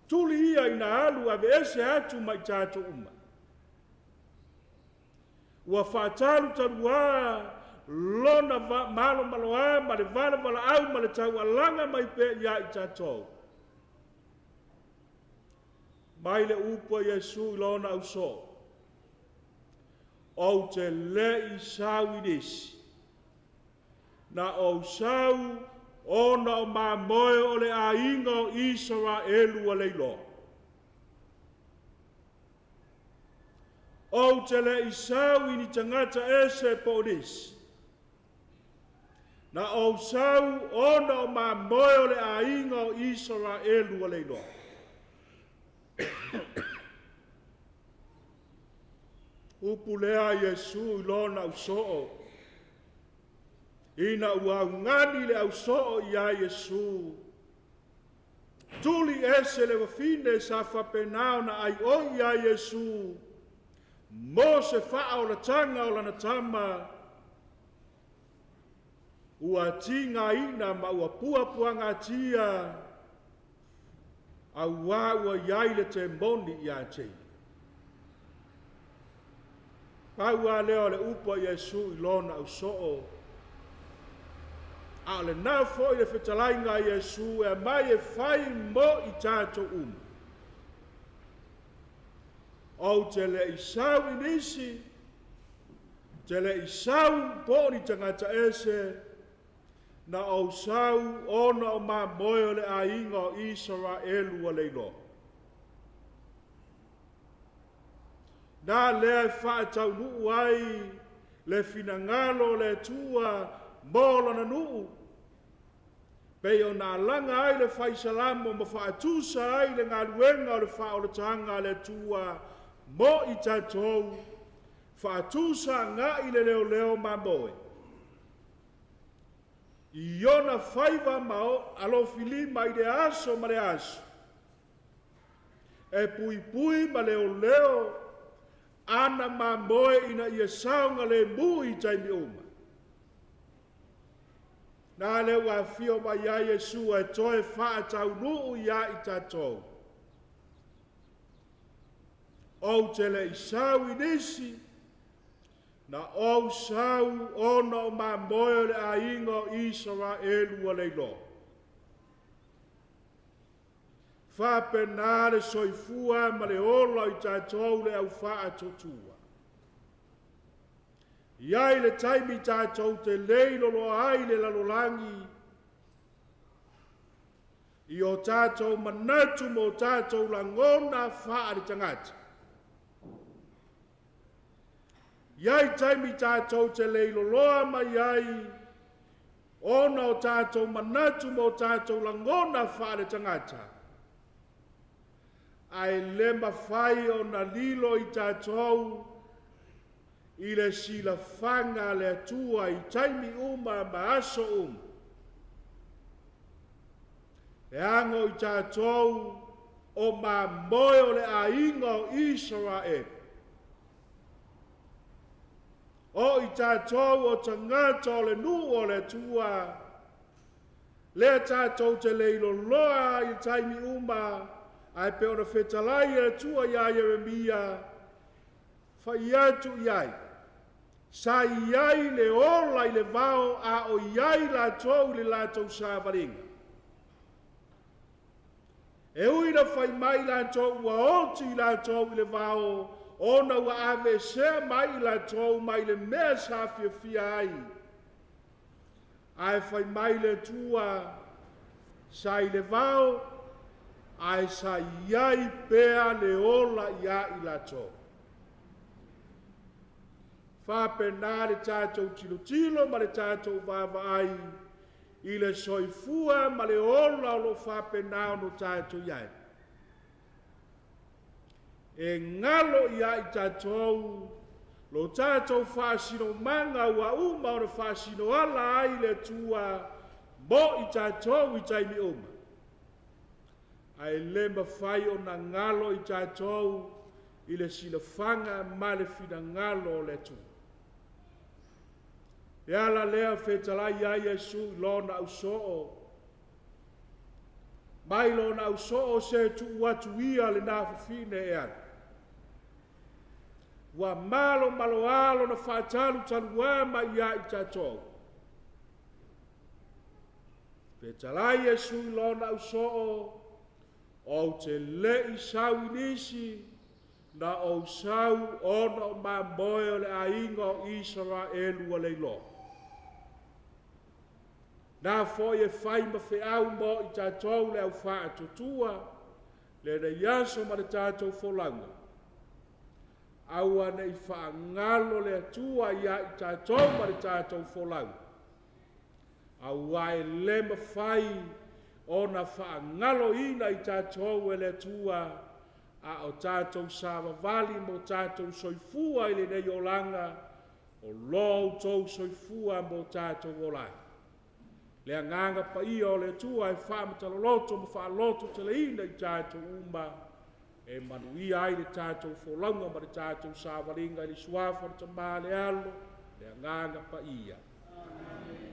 tuli ia ina alu aveese atu ma i tatou uma. Ua faatalutalua lona malomaloa ma le valavalaau ma le taualaga mai pea ia i tatou. Mai le upu a Iesu i lona ausoo, Ou te le i sau i nisi, na ou sau ona o mamoe o le aiga o Isaraelu ua leiloa. Ou te le i sau i ni tagata ese po o nisi. Na ou sau ona o mamoe o le aiga o Isaraelu ua leiloa. Upu lea a Iesu i lona ausoo, ina ua augani le ausoo iā Iesu, Tuli ese le wafine sa faapena ona aioi iā Iesu mo se faaolataga o lana tama, ua tigaina ma ua puapuagatia auā ua i ai le temoni ia te ia. Pau lava lea o le upu a Iesu i lona ausoo, a o lena foi le fetalaiga a Iesu e aumai e fai mo i tatou uma. Ou te le i sau i nisi, te le i sau po o ni tagata ese, na ou sau ona o mamoe o le aiga o Isaraelu ua leiloa. Na lea e faataunuu ai le finagalo o le Atua mo Lona nuu, pei ona alaga ai le Fai Salamo ma faatusa ai le galuega o le faaolataga a le Atua mo i tatou, faatusa agai le leoleo mamoe i ona faiva ma alofilima i le aso ma le aso, e puipui ma leoleo ana mamoe ina ia saogalemu i taimi uma. Na lea ua afio mai ai Iesu e toe faataunuu iā i tatou. Ou te le i sau i nisi, na ou sau ona o mamoe o le aiga o Isaraelu ua leiloa. Faapena le soifua ma le ola o i tatou le au faatuatua. I ai le taimi tatou te leiloloa ai le lalolagi i o tatou manatu ma o tatou lagona faale-tagata. I ai taimi tatou te leiloloa mai ai ona o tatou manatu ma o tatou lagona faale-tagata, ae le mafai ona lilo i tatou i le silafaga a le Atua i taimi uma ma aso uma. Leaga o i tatou o mamoe o le aiga o Isaraelu. O i tatou o tagata o le nuu o le Atua, lea tatou te leiloloa ai i taimi uma, ae pei ona fetalai e le Atua iā Ieremia, fai atu i ai, Sa i ai le ola i le vao a o i ai latou i le latou savaliga. E ui ina fai mai latou ua oti i latou i le vao ona ua aveesea mai i latou mai le mea sa fiafia ai, ae fai mai le Atua, Sa i le vao, ae sa i ai pea le ola iā i latou. Faapena le tatou tilotilo ma le tatou vaavaai i le soifua ma le ola o lo o faapena ona tatou i ai. E galo ia i tatou lo tatou faasinomaga ua uma ona faasinoala ai le Atua mo i tatou i taimi uma. Ae le mafai ona galo i tatou i le silafaga ma le finagalo o le Atua. Le ala lea fetalai ai Iesu i lona ausoo, mai lona ausoo se tuu atu ia lena fafine e alu. Ua malomaloa lona faatalutalua mai ia i tatou. Fetalai Iesu i lona ausoo, ou te le i sau i nisi, na ou sau ona o mamoe o le aiga o Isaraelu ua leiloa. Na foi e fai ma feau mo i tatou le au faatuatua, lenei aso ma le tatou folauga. Aua ne i faagalo le Atua ia i tatou ma le tatou folauga. Aua e le mafai ona faagaloina i tatou e le Atua a o tatou savavali ma o tatou soifua i lenei olaga, o lo outou soifua ma o tatou ola ai. Le Agaga Paia o le Atua e faamatala-loto ma faalototeleina i tatou uma, e manuia ai le tatou folauga ma le tatou savaliga i le Suafa o le Tama, le Alo, le Agaga Paia. Amene.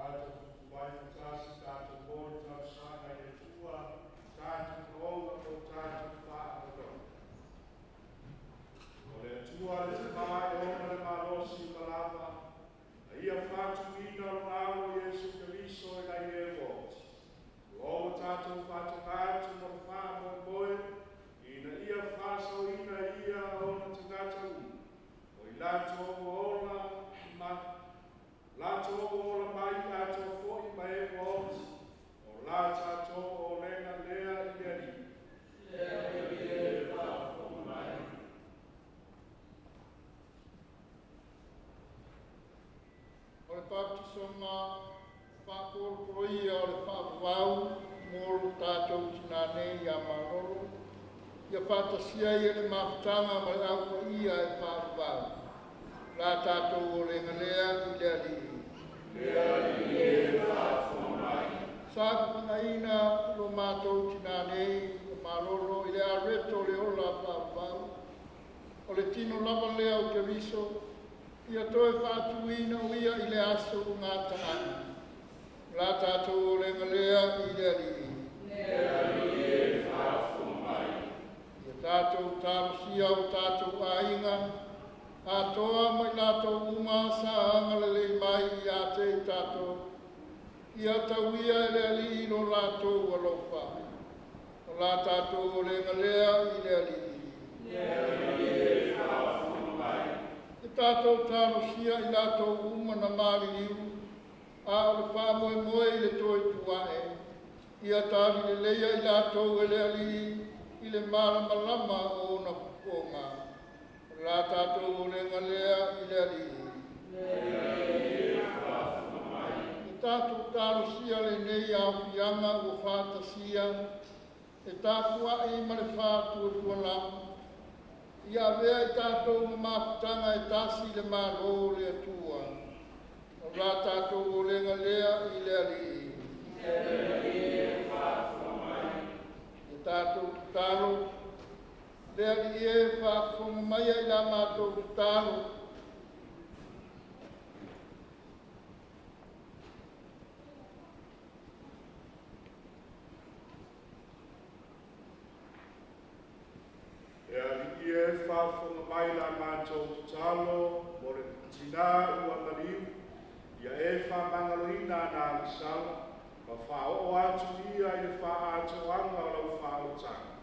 Tatou tutu mai faatasi, tatou moe talosaga i le Atua, tatou manaoga ma o tatou faamoemoe. O le Atua le Tama e ona le malosi uma lava, na Ia faatuina Lona Alo Iesu Keriso e nai e ua oti, o lo ua tatou faatoga atu ma le faamoemoe ina ia faasaoina e Ia ona tagata uma, o i latou ua ola ma latou ua ola mai atoa foi ma e ua oti, o la tatou olega lea i le Alii. Le Alii e faafofoga mai. O le baptisoga faapolopoloia o le faavavau mo lo tatou tinā nei ia Malolo, ia faatasia ia le mafutaga ma le au paia e faavavau. La tatou olega lea i le Alii. Le Alii e faafofoga mai. Sa fafagaina lo matou tinā nei o Malolo i le areto o le ola faavavau, o le tino lava lea o Keriso, Ia toe faatuina o ia i le aso o gataaga. O la tatou olega lea i le Alii. Ia tatou talosia o tatou aiga, atoa ma i latou uma sa agalelei mai ia te i tatou. Ia tauia e le Alii lo latou alofa. O la tatou olega lea i le Alii. Ia tatou talosia i latou uma na maliliu, a o le faamoemoe i le toe tuae. Ia talileleia i latou e le Alii i le malamalama o ona fofoga. O la tatou olega lea i le Alii. Ia tatou talosia lenei aofiaga ua faatasia, e tapuai ma le faatuatualamu. Ia avea i tatou ma mafutaga e tasi i le Malo o le Atua. O la tatou olega lea i le Alii. Ia tatou tatalo, le Alii e faafofoga maia i la matou tatalo. E Alii e, faafofoga mai la matou tatalo mo le tinā ua maliu, ia e faamagaloina ana agasala, ma faaoo atu ia i le faaatoaga o lau faaolataga.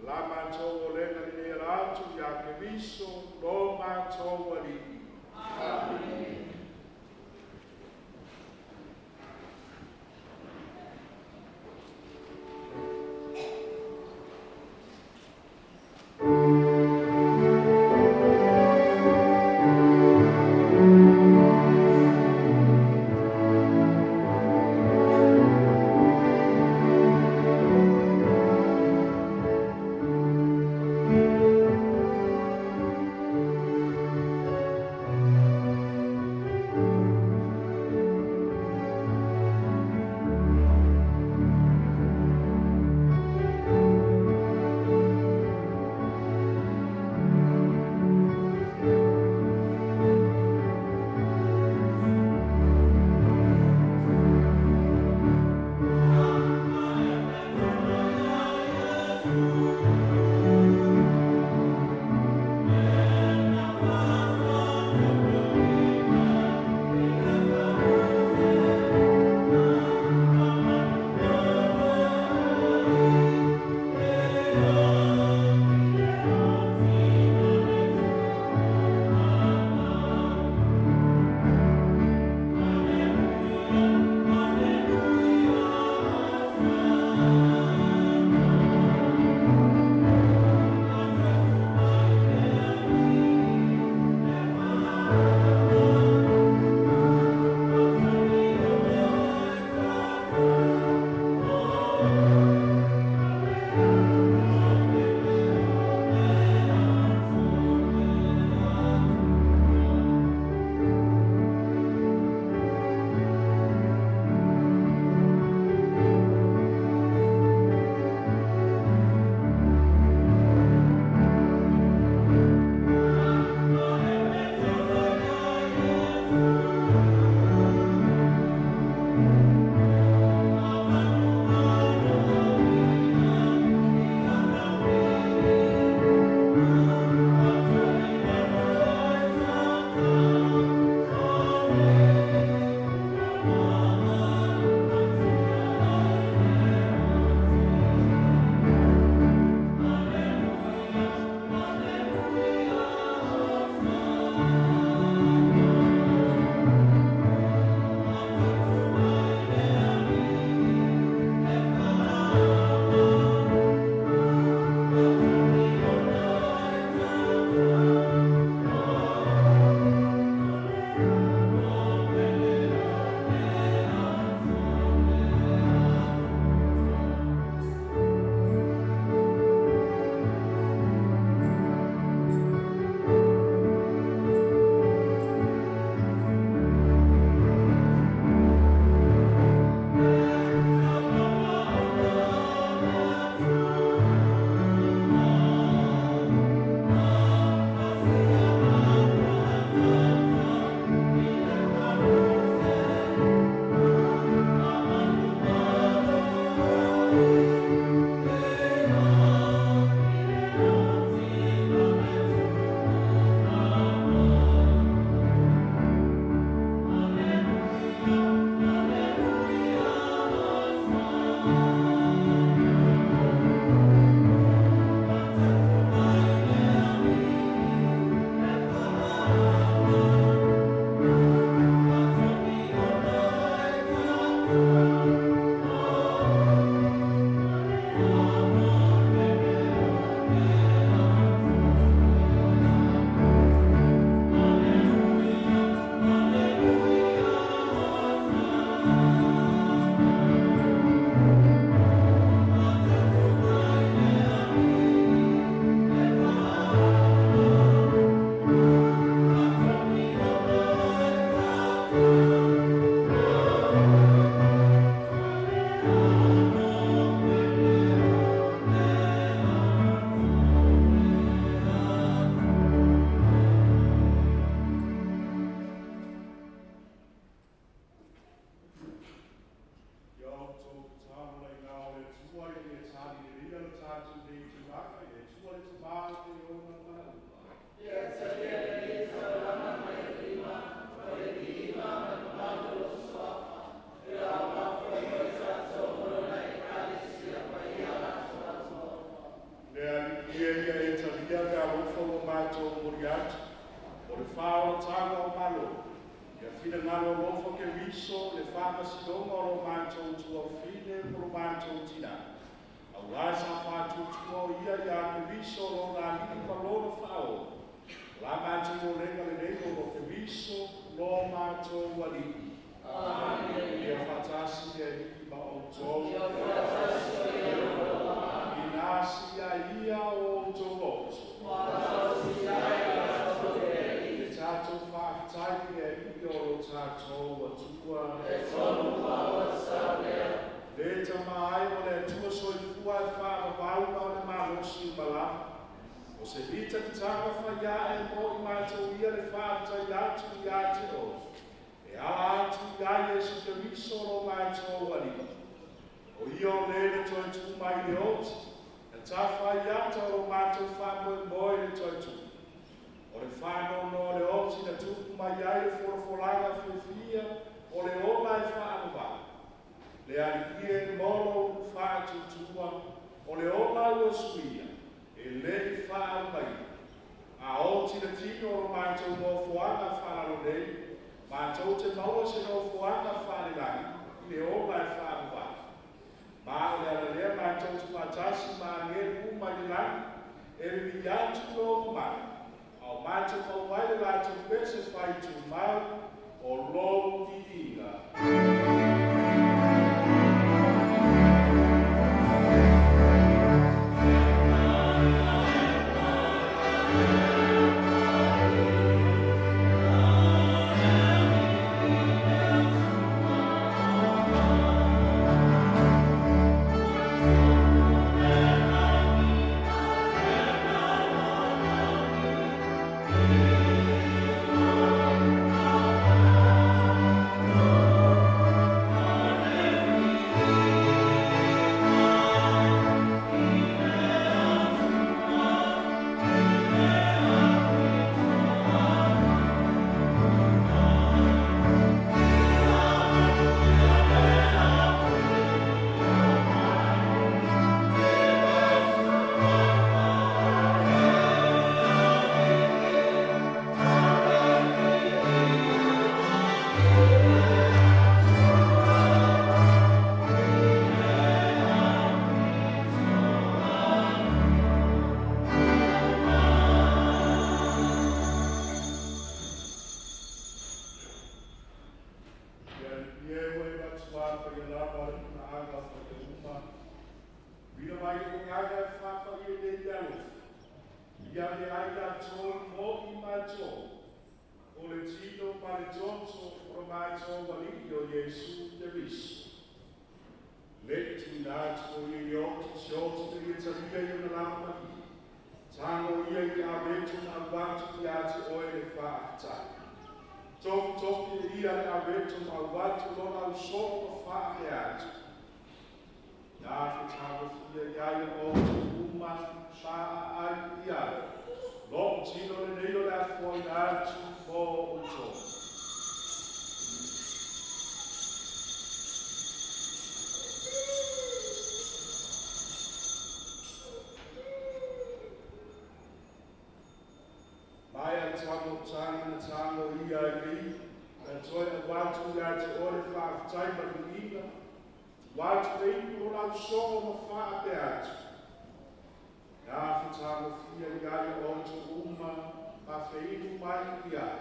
La matou olega lenei ala atu ia Keriso lo matou Alii. Amene. Ia outou tatalo laina o le Atua ina ia talileleia lo tatou nei tulaga i le Atua le Tamā o le ona manaoga. Le Alii e ia e talia le alofa ua matou momoli atu, o le faaolataga o Malo, ia finagalo alofa Keriso le faamasinoga o lo matou tuafafine ma lo matou tinā. Auā sa faatuatua o ia iā Keriso lona Alii ma lona Faaola. O la matou olega lenei ona o Keriso lo matou Alii. Amene. Ia faatasi le Alii ma outou. Ina siia ia o outou loto. E tatou faafetai i le Alii o lo tatou Atua. Le Tama ai o le Atua soifua e faavavau ma o le malosi uma lava. O se mitamitaga faiae mo i matou ia le faafetai atu ia te oe. E ala atu iā Iesu Keriso lo matou Alii. O ia o le na toe tuu mai i le oti, na tafa ai ata o lo matou faamoemoe i le toe tuu. O le faanoanoa o le oti na tupu mai ai le folafolaga fiafia o le ola e faavavau. Le Alii e mo lou faatuatua, o le ola ua suia, e le'i faaumaina. A oti le tino o lo matou nofoaga faalalo nei, matou te maua se nofoaga faalelagi i le ola e faavavau. Ma o le ala lea matou te faatasi ma agelu uma i le lagi, e vivii atu lou mamalu, a o matou maua ai le latou pese fai tumau o lou viiga. Le Alii e ua e matua paia lava le pugaaga paia uma. Vila mai le pugaaga e faapaia nei le alofa. Ia ave ai latou mo i matou. O le tino ma le toto o lo matou Alii o Iesu Keriso. Le'i tuuina atu o ia i oti se oti na ia talia i ona lavamalie. Tago ia i le aveto ma auatu ia te oe le faafetai. Tofitofi e ia le aveto ma auatu lona ausoo ma faapea atu. Na fetagofia ia ia outou uma faaai i ai. Lo'u tino lenei o le afoaina atu mo outou. Mai a le tago o taga na tago ia ai le iu, na toe auatu ia te oe le faafetai ma le viiga. ila, tuu atu le ipu o lona usoga ma faapea atu, Le afa tagofia ia ia outou uma ma feinu mai i ai.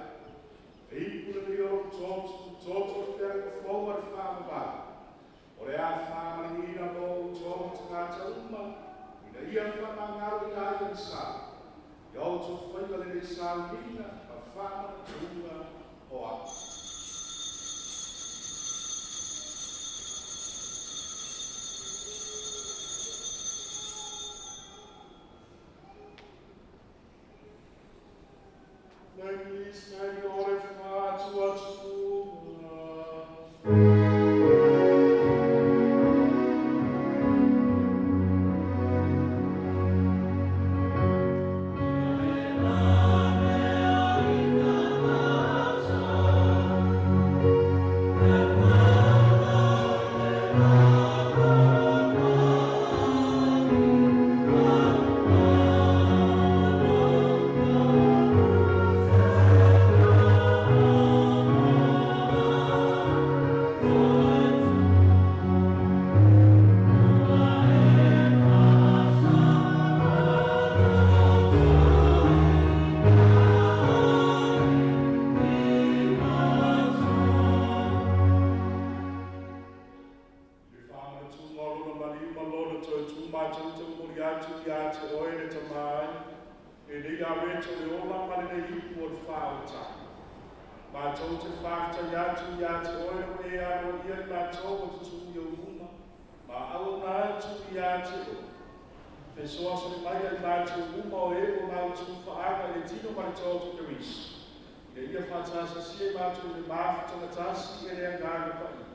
Le ipu lenei o lou toto, toto o le feagaiga fou ma le faavavau, o le a faamalieina mo outou ma tagata uma, ina ia faamagalo i a ia sa, ia outou faiva lenei sauniga ma faamanatuga o a'u. Le misteri o le faatuatuga. I le faamanatuga o Lona maliu ma Lona toe tu matou te momoli atu ia te Oe le Tama ai, lenei aveta o le ola ma lenei ipu o le faaolataga. Matou te faafetai atu ia te Oe ina ua E aloaia i matou o te tuu i Ou luma ma auauna atu ia te Oe. Fesoasoani mai ia i matou uma o e ua mautu faaga i le tino ma le toto o Keriso, ina ia faatasasia i matou i le mafutaga tasi e le Agaga Paia.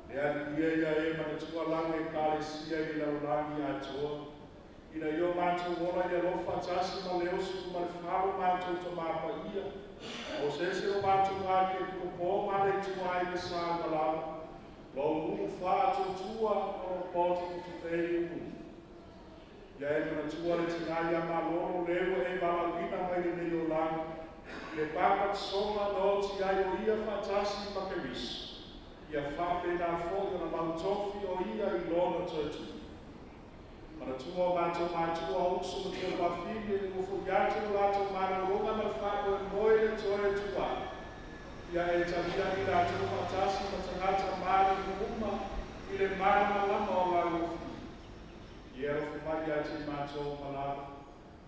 Le Alii e, ia e manatua lau Ekalesia i le lalolagi atoa, ina ia o matou ola i le alofa faatasi ma le oso ma le falo matou Tama Paia, Mosese lo matou Arikepikopo ma le ituaiga sa uma lava, lou nuu faatuatua o lo o potopoto pea i ou luma. Ia e manatua le tina ia Malolo le ua e valaauina mai lenei olaga, i le papatisoga na oti ai o ia faatasi ma Keriso, ia faapena foi ona mautofi o ia i lona toe tupu. Manatua o matou matua o uso ma tuafafine ua fo'i atu lo latou malologa ma le faamoemoe i le toe tu ai. Ia e talia i latou faatasi ma tagata maliliu uma i le malamalama o lau ofi. Ia e alofa mai ia te i matou uma lava,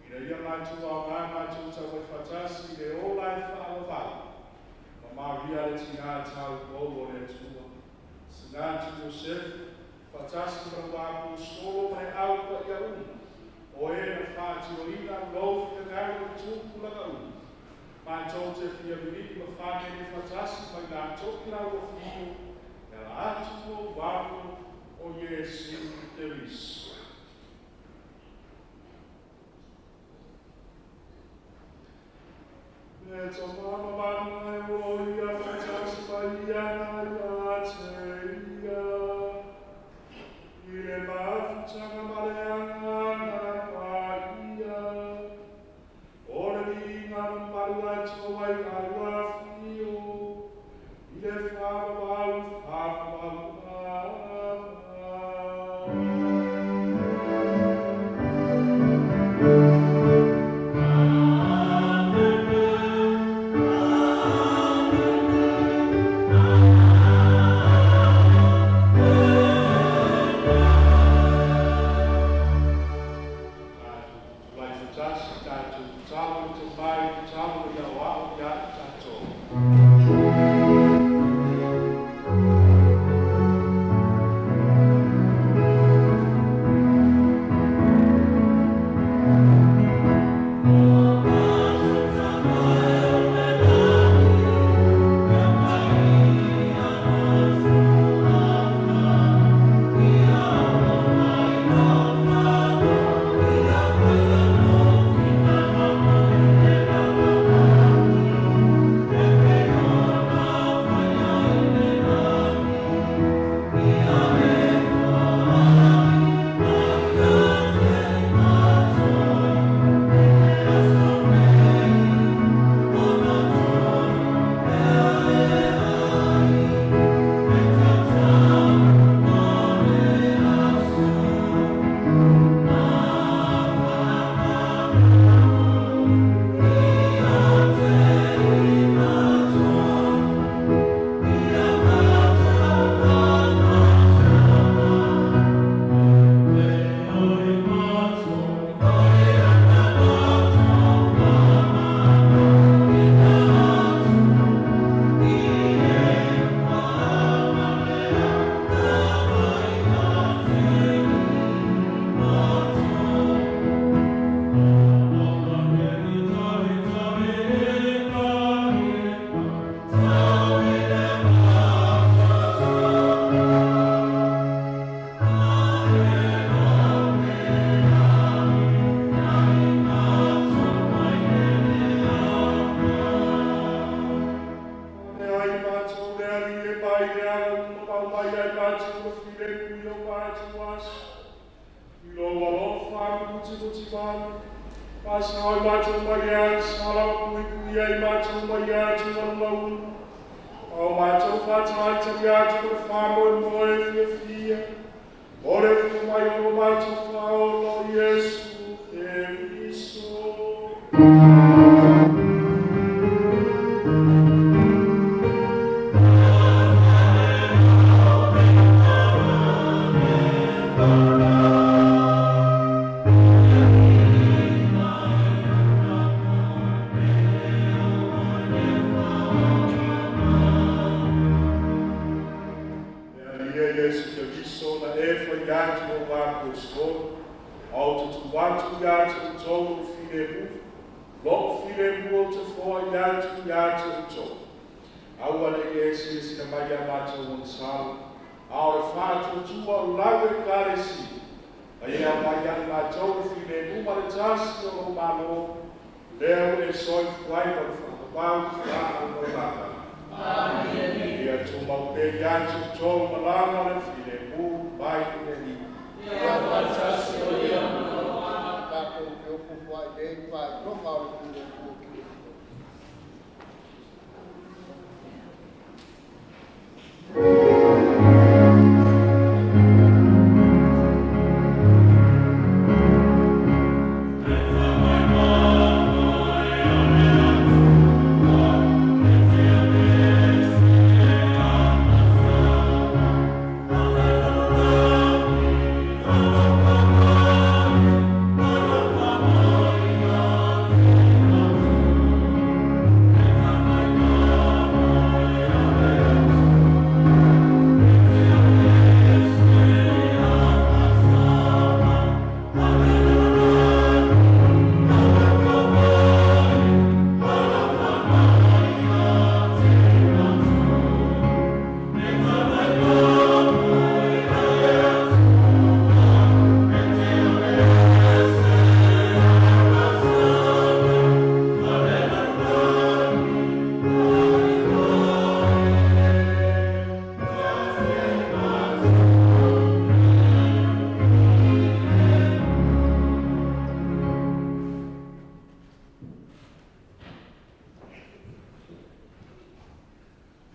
ina ia matou aoga matou tauai faatasi i le ola e faavavau, ma Maria le Tina taupou o le Atua, Senatu Iosefu, faatasi ma lau Aposolo ma le Au Paia uma, o e na faatinoina lou finagalo i tupulaga uma, matou te fia vivii ma faanene faatasi ma i latou i lau afio e ala atu i lou Alo o Iesu Keriso. Le Tama mamalu e o ia faatasi ma ia na ia te ia, i le mafutaga ma le Agaga Paia, o le viiga mamalu atu ai lau afio, i le faavavau faavavau. Amene. mai ai matou le filemu i o matou aso. I lou alofa mutimutivale, faasao i matou mai le agasala ma puipuia i matou mai atugaluga uma, a o matou faatalitali atu ma le faamoemoe fiafia, mo le afio mai o lo matou Faaola o Iesu Keriso. Le Alii e Iesu Keriso na e fai atu i ou aposetolo, Ou te tuu atu ia te outou lou filemu, lou filemu ou te foai atu ia te outou. Aua ne i e silasila mai ia matou agasala, a o le faatuatua o lau Ekalesia, ma ia aumai ia i matou le filemu ma le tasi o lou Malo, lea ua e soifua ai ma le faavavau faaleagaga. Ia tumau pea ia te outou malaga le filemu mai le Alii. Tatou feofoofoai nei i faailoga o le filemu o Keriso.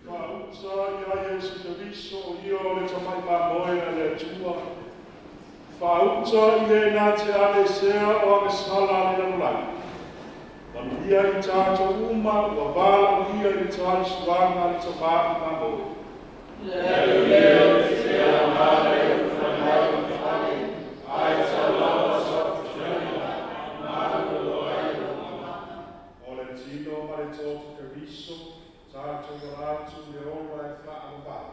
Faauta ia Iesu Keriso o ia o le Tamai Mamoe a le Atua. Faauta i le na te aveesea o agasala a le lalolagi. Manuia i tatou uma ua valaaulia i le taliasuaga a le Tamai Mamoe. O le tino ma le toto o Keriso, tatou ala atu i le ola e faavavau.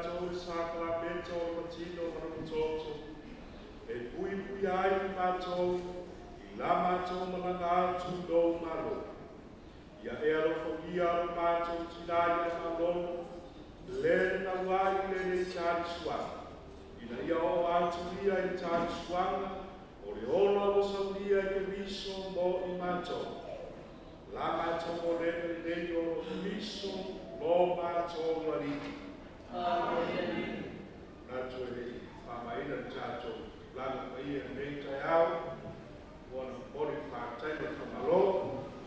tatou le sakalameta o le patino ma lona toto, e puipuia ai i matou i la matou malaga atu i lou Malo. Ia e alofagia lo matou tinā ia Malolo, le na nauai i lenei talisuaga, ina ia oo atu ia i le talisuaga o le ola ua saunia e Keriso mo i matou. La matou molega lenei o lo Keriso lo matou Alii. Amene. Manatu e le i faamaina le tatou tulaga paia i lenei taeao, ua na momoli le faafetai ma le faamalo,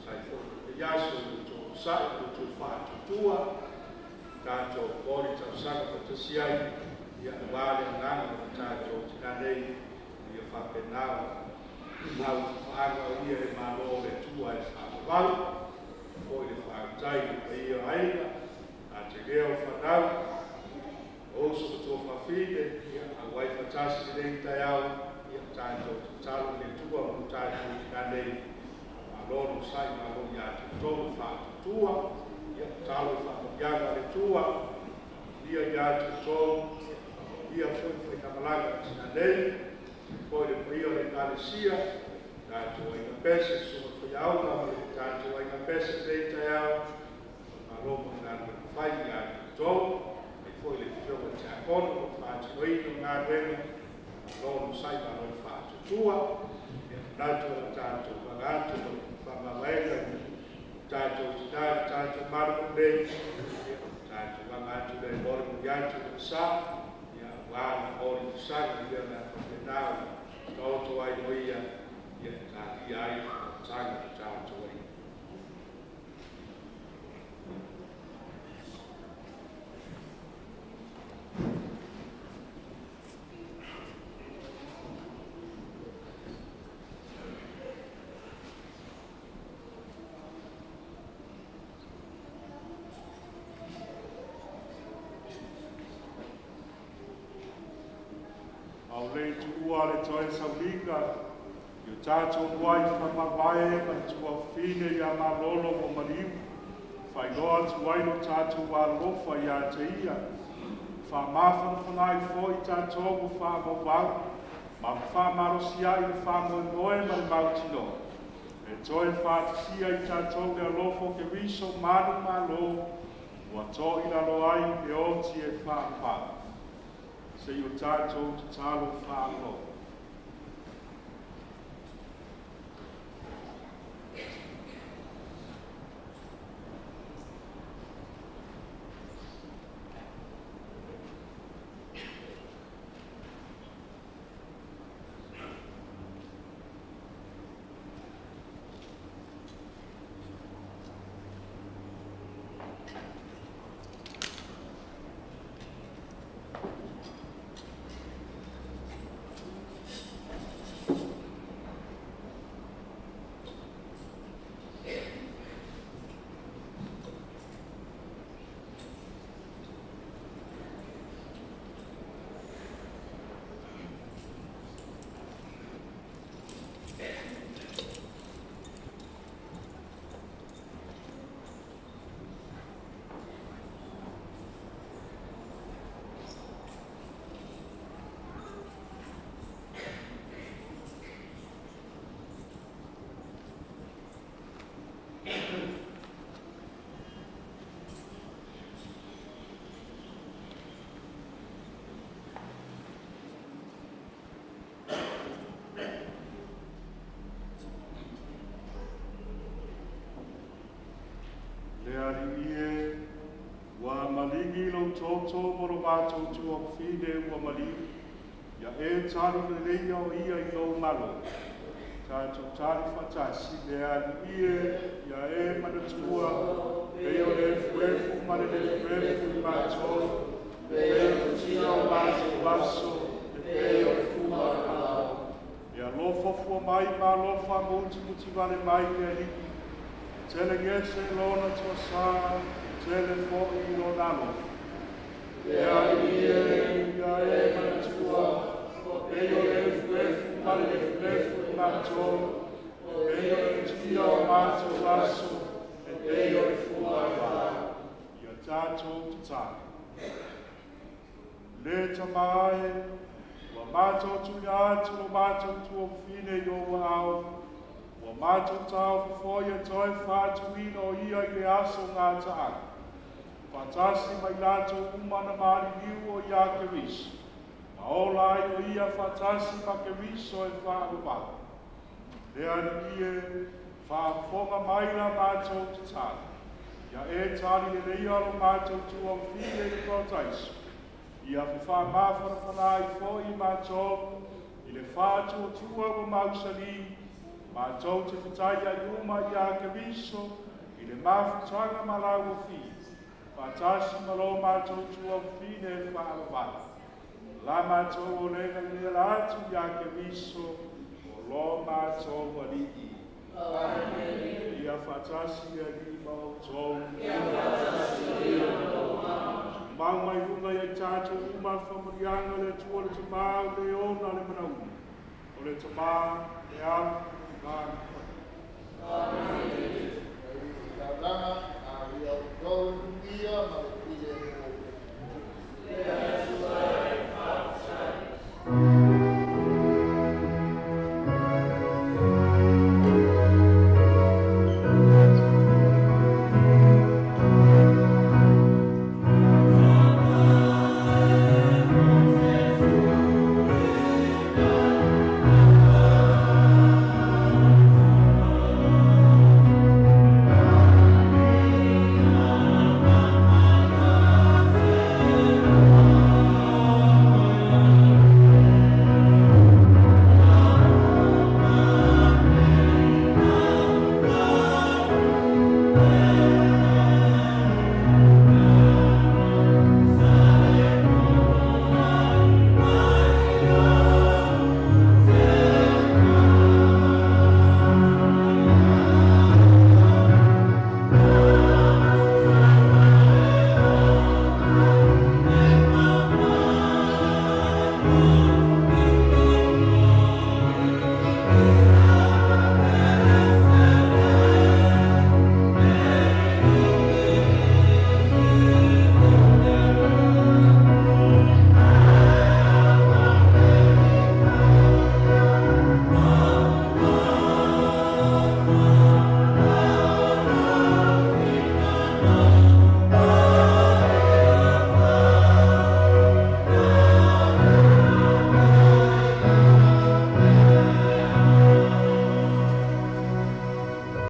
sai foi o lenei aso i lo outou onosai ma lo outou faatuatua, tatou momoli talosaga faatasi ai, ia aua le agaga o le tatou tinã nei, ia faapena ona autufaaaga o ia i le Malo o le Atua e faavavau. Foi le faafetai i le paia o aiga, atele o fanau, o uso ma tuafafine, ia auai faatasi i lenei taeao, ia tatou tatalo i le Atua mo tatou tinã nei. Malo le onosai, malo ia te outou le faatuatua. Ia tatalo i faamanuiaga a le Atua ia ia te outou, faamanuia foi le faigamalaga a tinã nei, foi le paia o le Ekalesia, tatou aiga pese, susuga i faiaoga ma le tatou aiga pese i lenei taeao. Malo mo le galuega fai ia te outou, faapea foi le afioga i le Tiakono mo le faatinoina o galuega. Malo le onosai, malo le faatuatua. Ia manatu o le a tatou alaga atu ma le faamavaega i le tatou tinã i le tatou malu nei, ia tatou aga atu lea e molimoli atu le sa, ia aua le olitusaga ia o le a faapena ona taoto ai o ia, ia e talia ai le faaolataga a le tatou Alii. A o le i tuua le toe sauliga i o tatou uluai faamavae ma le tuafafine ia Malolo ua maliu, faailoa atu ai lo tatou alolofa ia te ia, faamafanafana ai foi tatou ua faavauvau, ma faamalosiai le faamoemoe ma le mautinoa, e toe faatasia i tatou le alofa o Keriso manumalo, ua toilalo ai e oti e faavavau. Se i o tatou tatalo faalogo. Le Alii e, ua maligi lou toto mo lo matou tuafafine ua maliu, ia e tali leleia o ia i lou Malo. Tatou tali faatasi, le Alii e, ia e manatua, pei o le efuefu ma le lefulefu i matou, pei o le tia o matou aso, e pei o le fua e vao. E alofa fua mai ma alofa mutimutivale mai le Alii, e telegese lona tuasā, tele foʻi lona alofa. Le Alii e, ia e manatua, pei o le efuefu ma le lefulefu i matou, pei o le tia o matou aso, e pei o le fua e vao. Ia tatou tatalo. Le Tamā e, ua matou tuuina atu lo matou tuafafine i ou aao, ua matou taofi foi e toe faatuina o ia i le aso gataaga, faatasi ma i latou uma na maliliu o iā Keriso, ma ola ai o ia faatasi ma Keriso e faavavau. Le Alii e, faafofoga mai la matou tatalo, ia e tali leleia lo matou tuafafine i le Parataiso, ia fefaamafanafana ai foi matou i le faatuatua ua mausali, matou te fetaiai uma iā Keriso i le mafutaga ma lauofia, faatasi ma lo matou tuafafine e faavavau. La matou olega i le ala atu iā Keriso, o lo matou Alii. Amene. Ia faatasi le Alii ma outou. Ia faatasi foi ma lou agaga. Tumau mai luga ia i tatou uma le faamanuiaga a le Atua le Tamā o le ona le manauni. O le Tamā, le Alo, le Agaga Paia. Amene. Taulaga, a ia outou i manuia ma le filemu.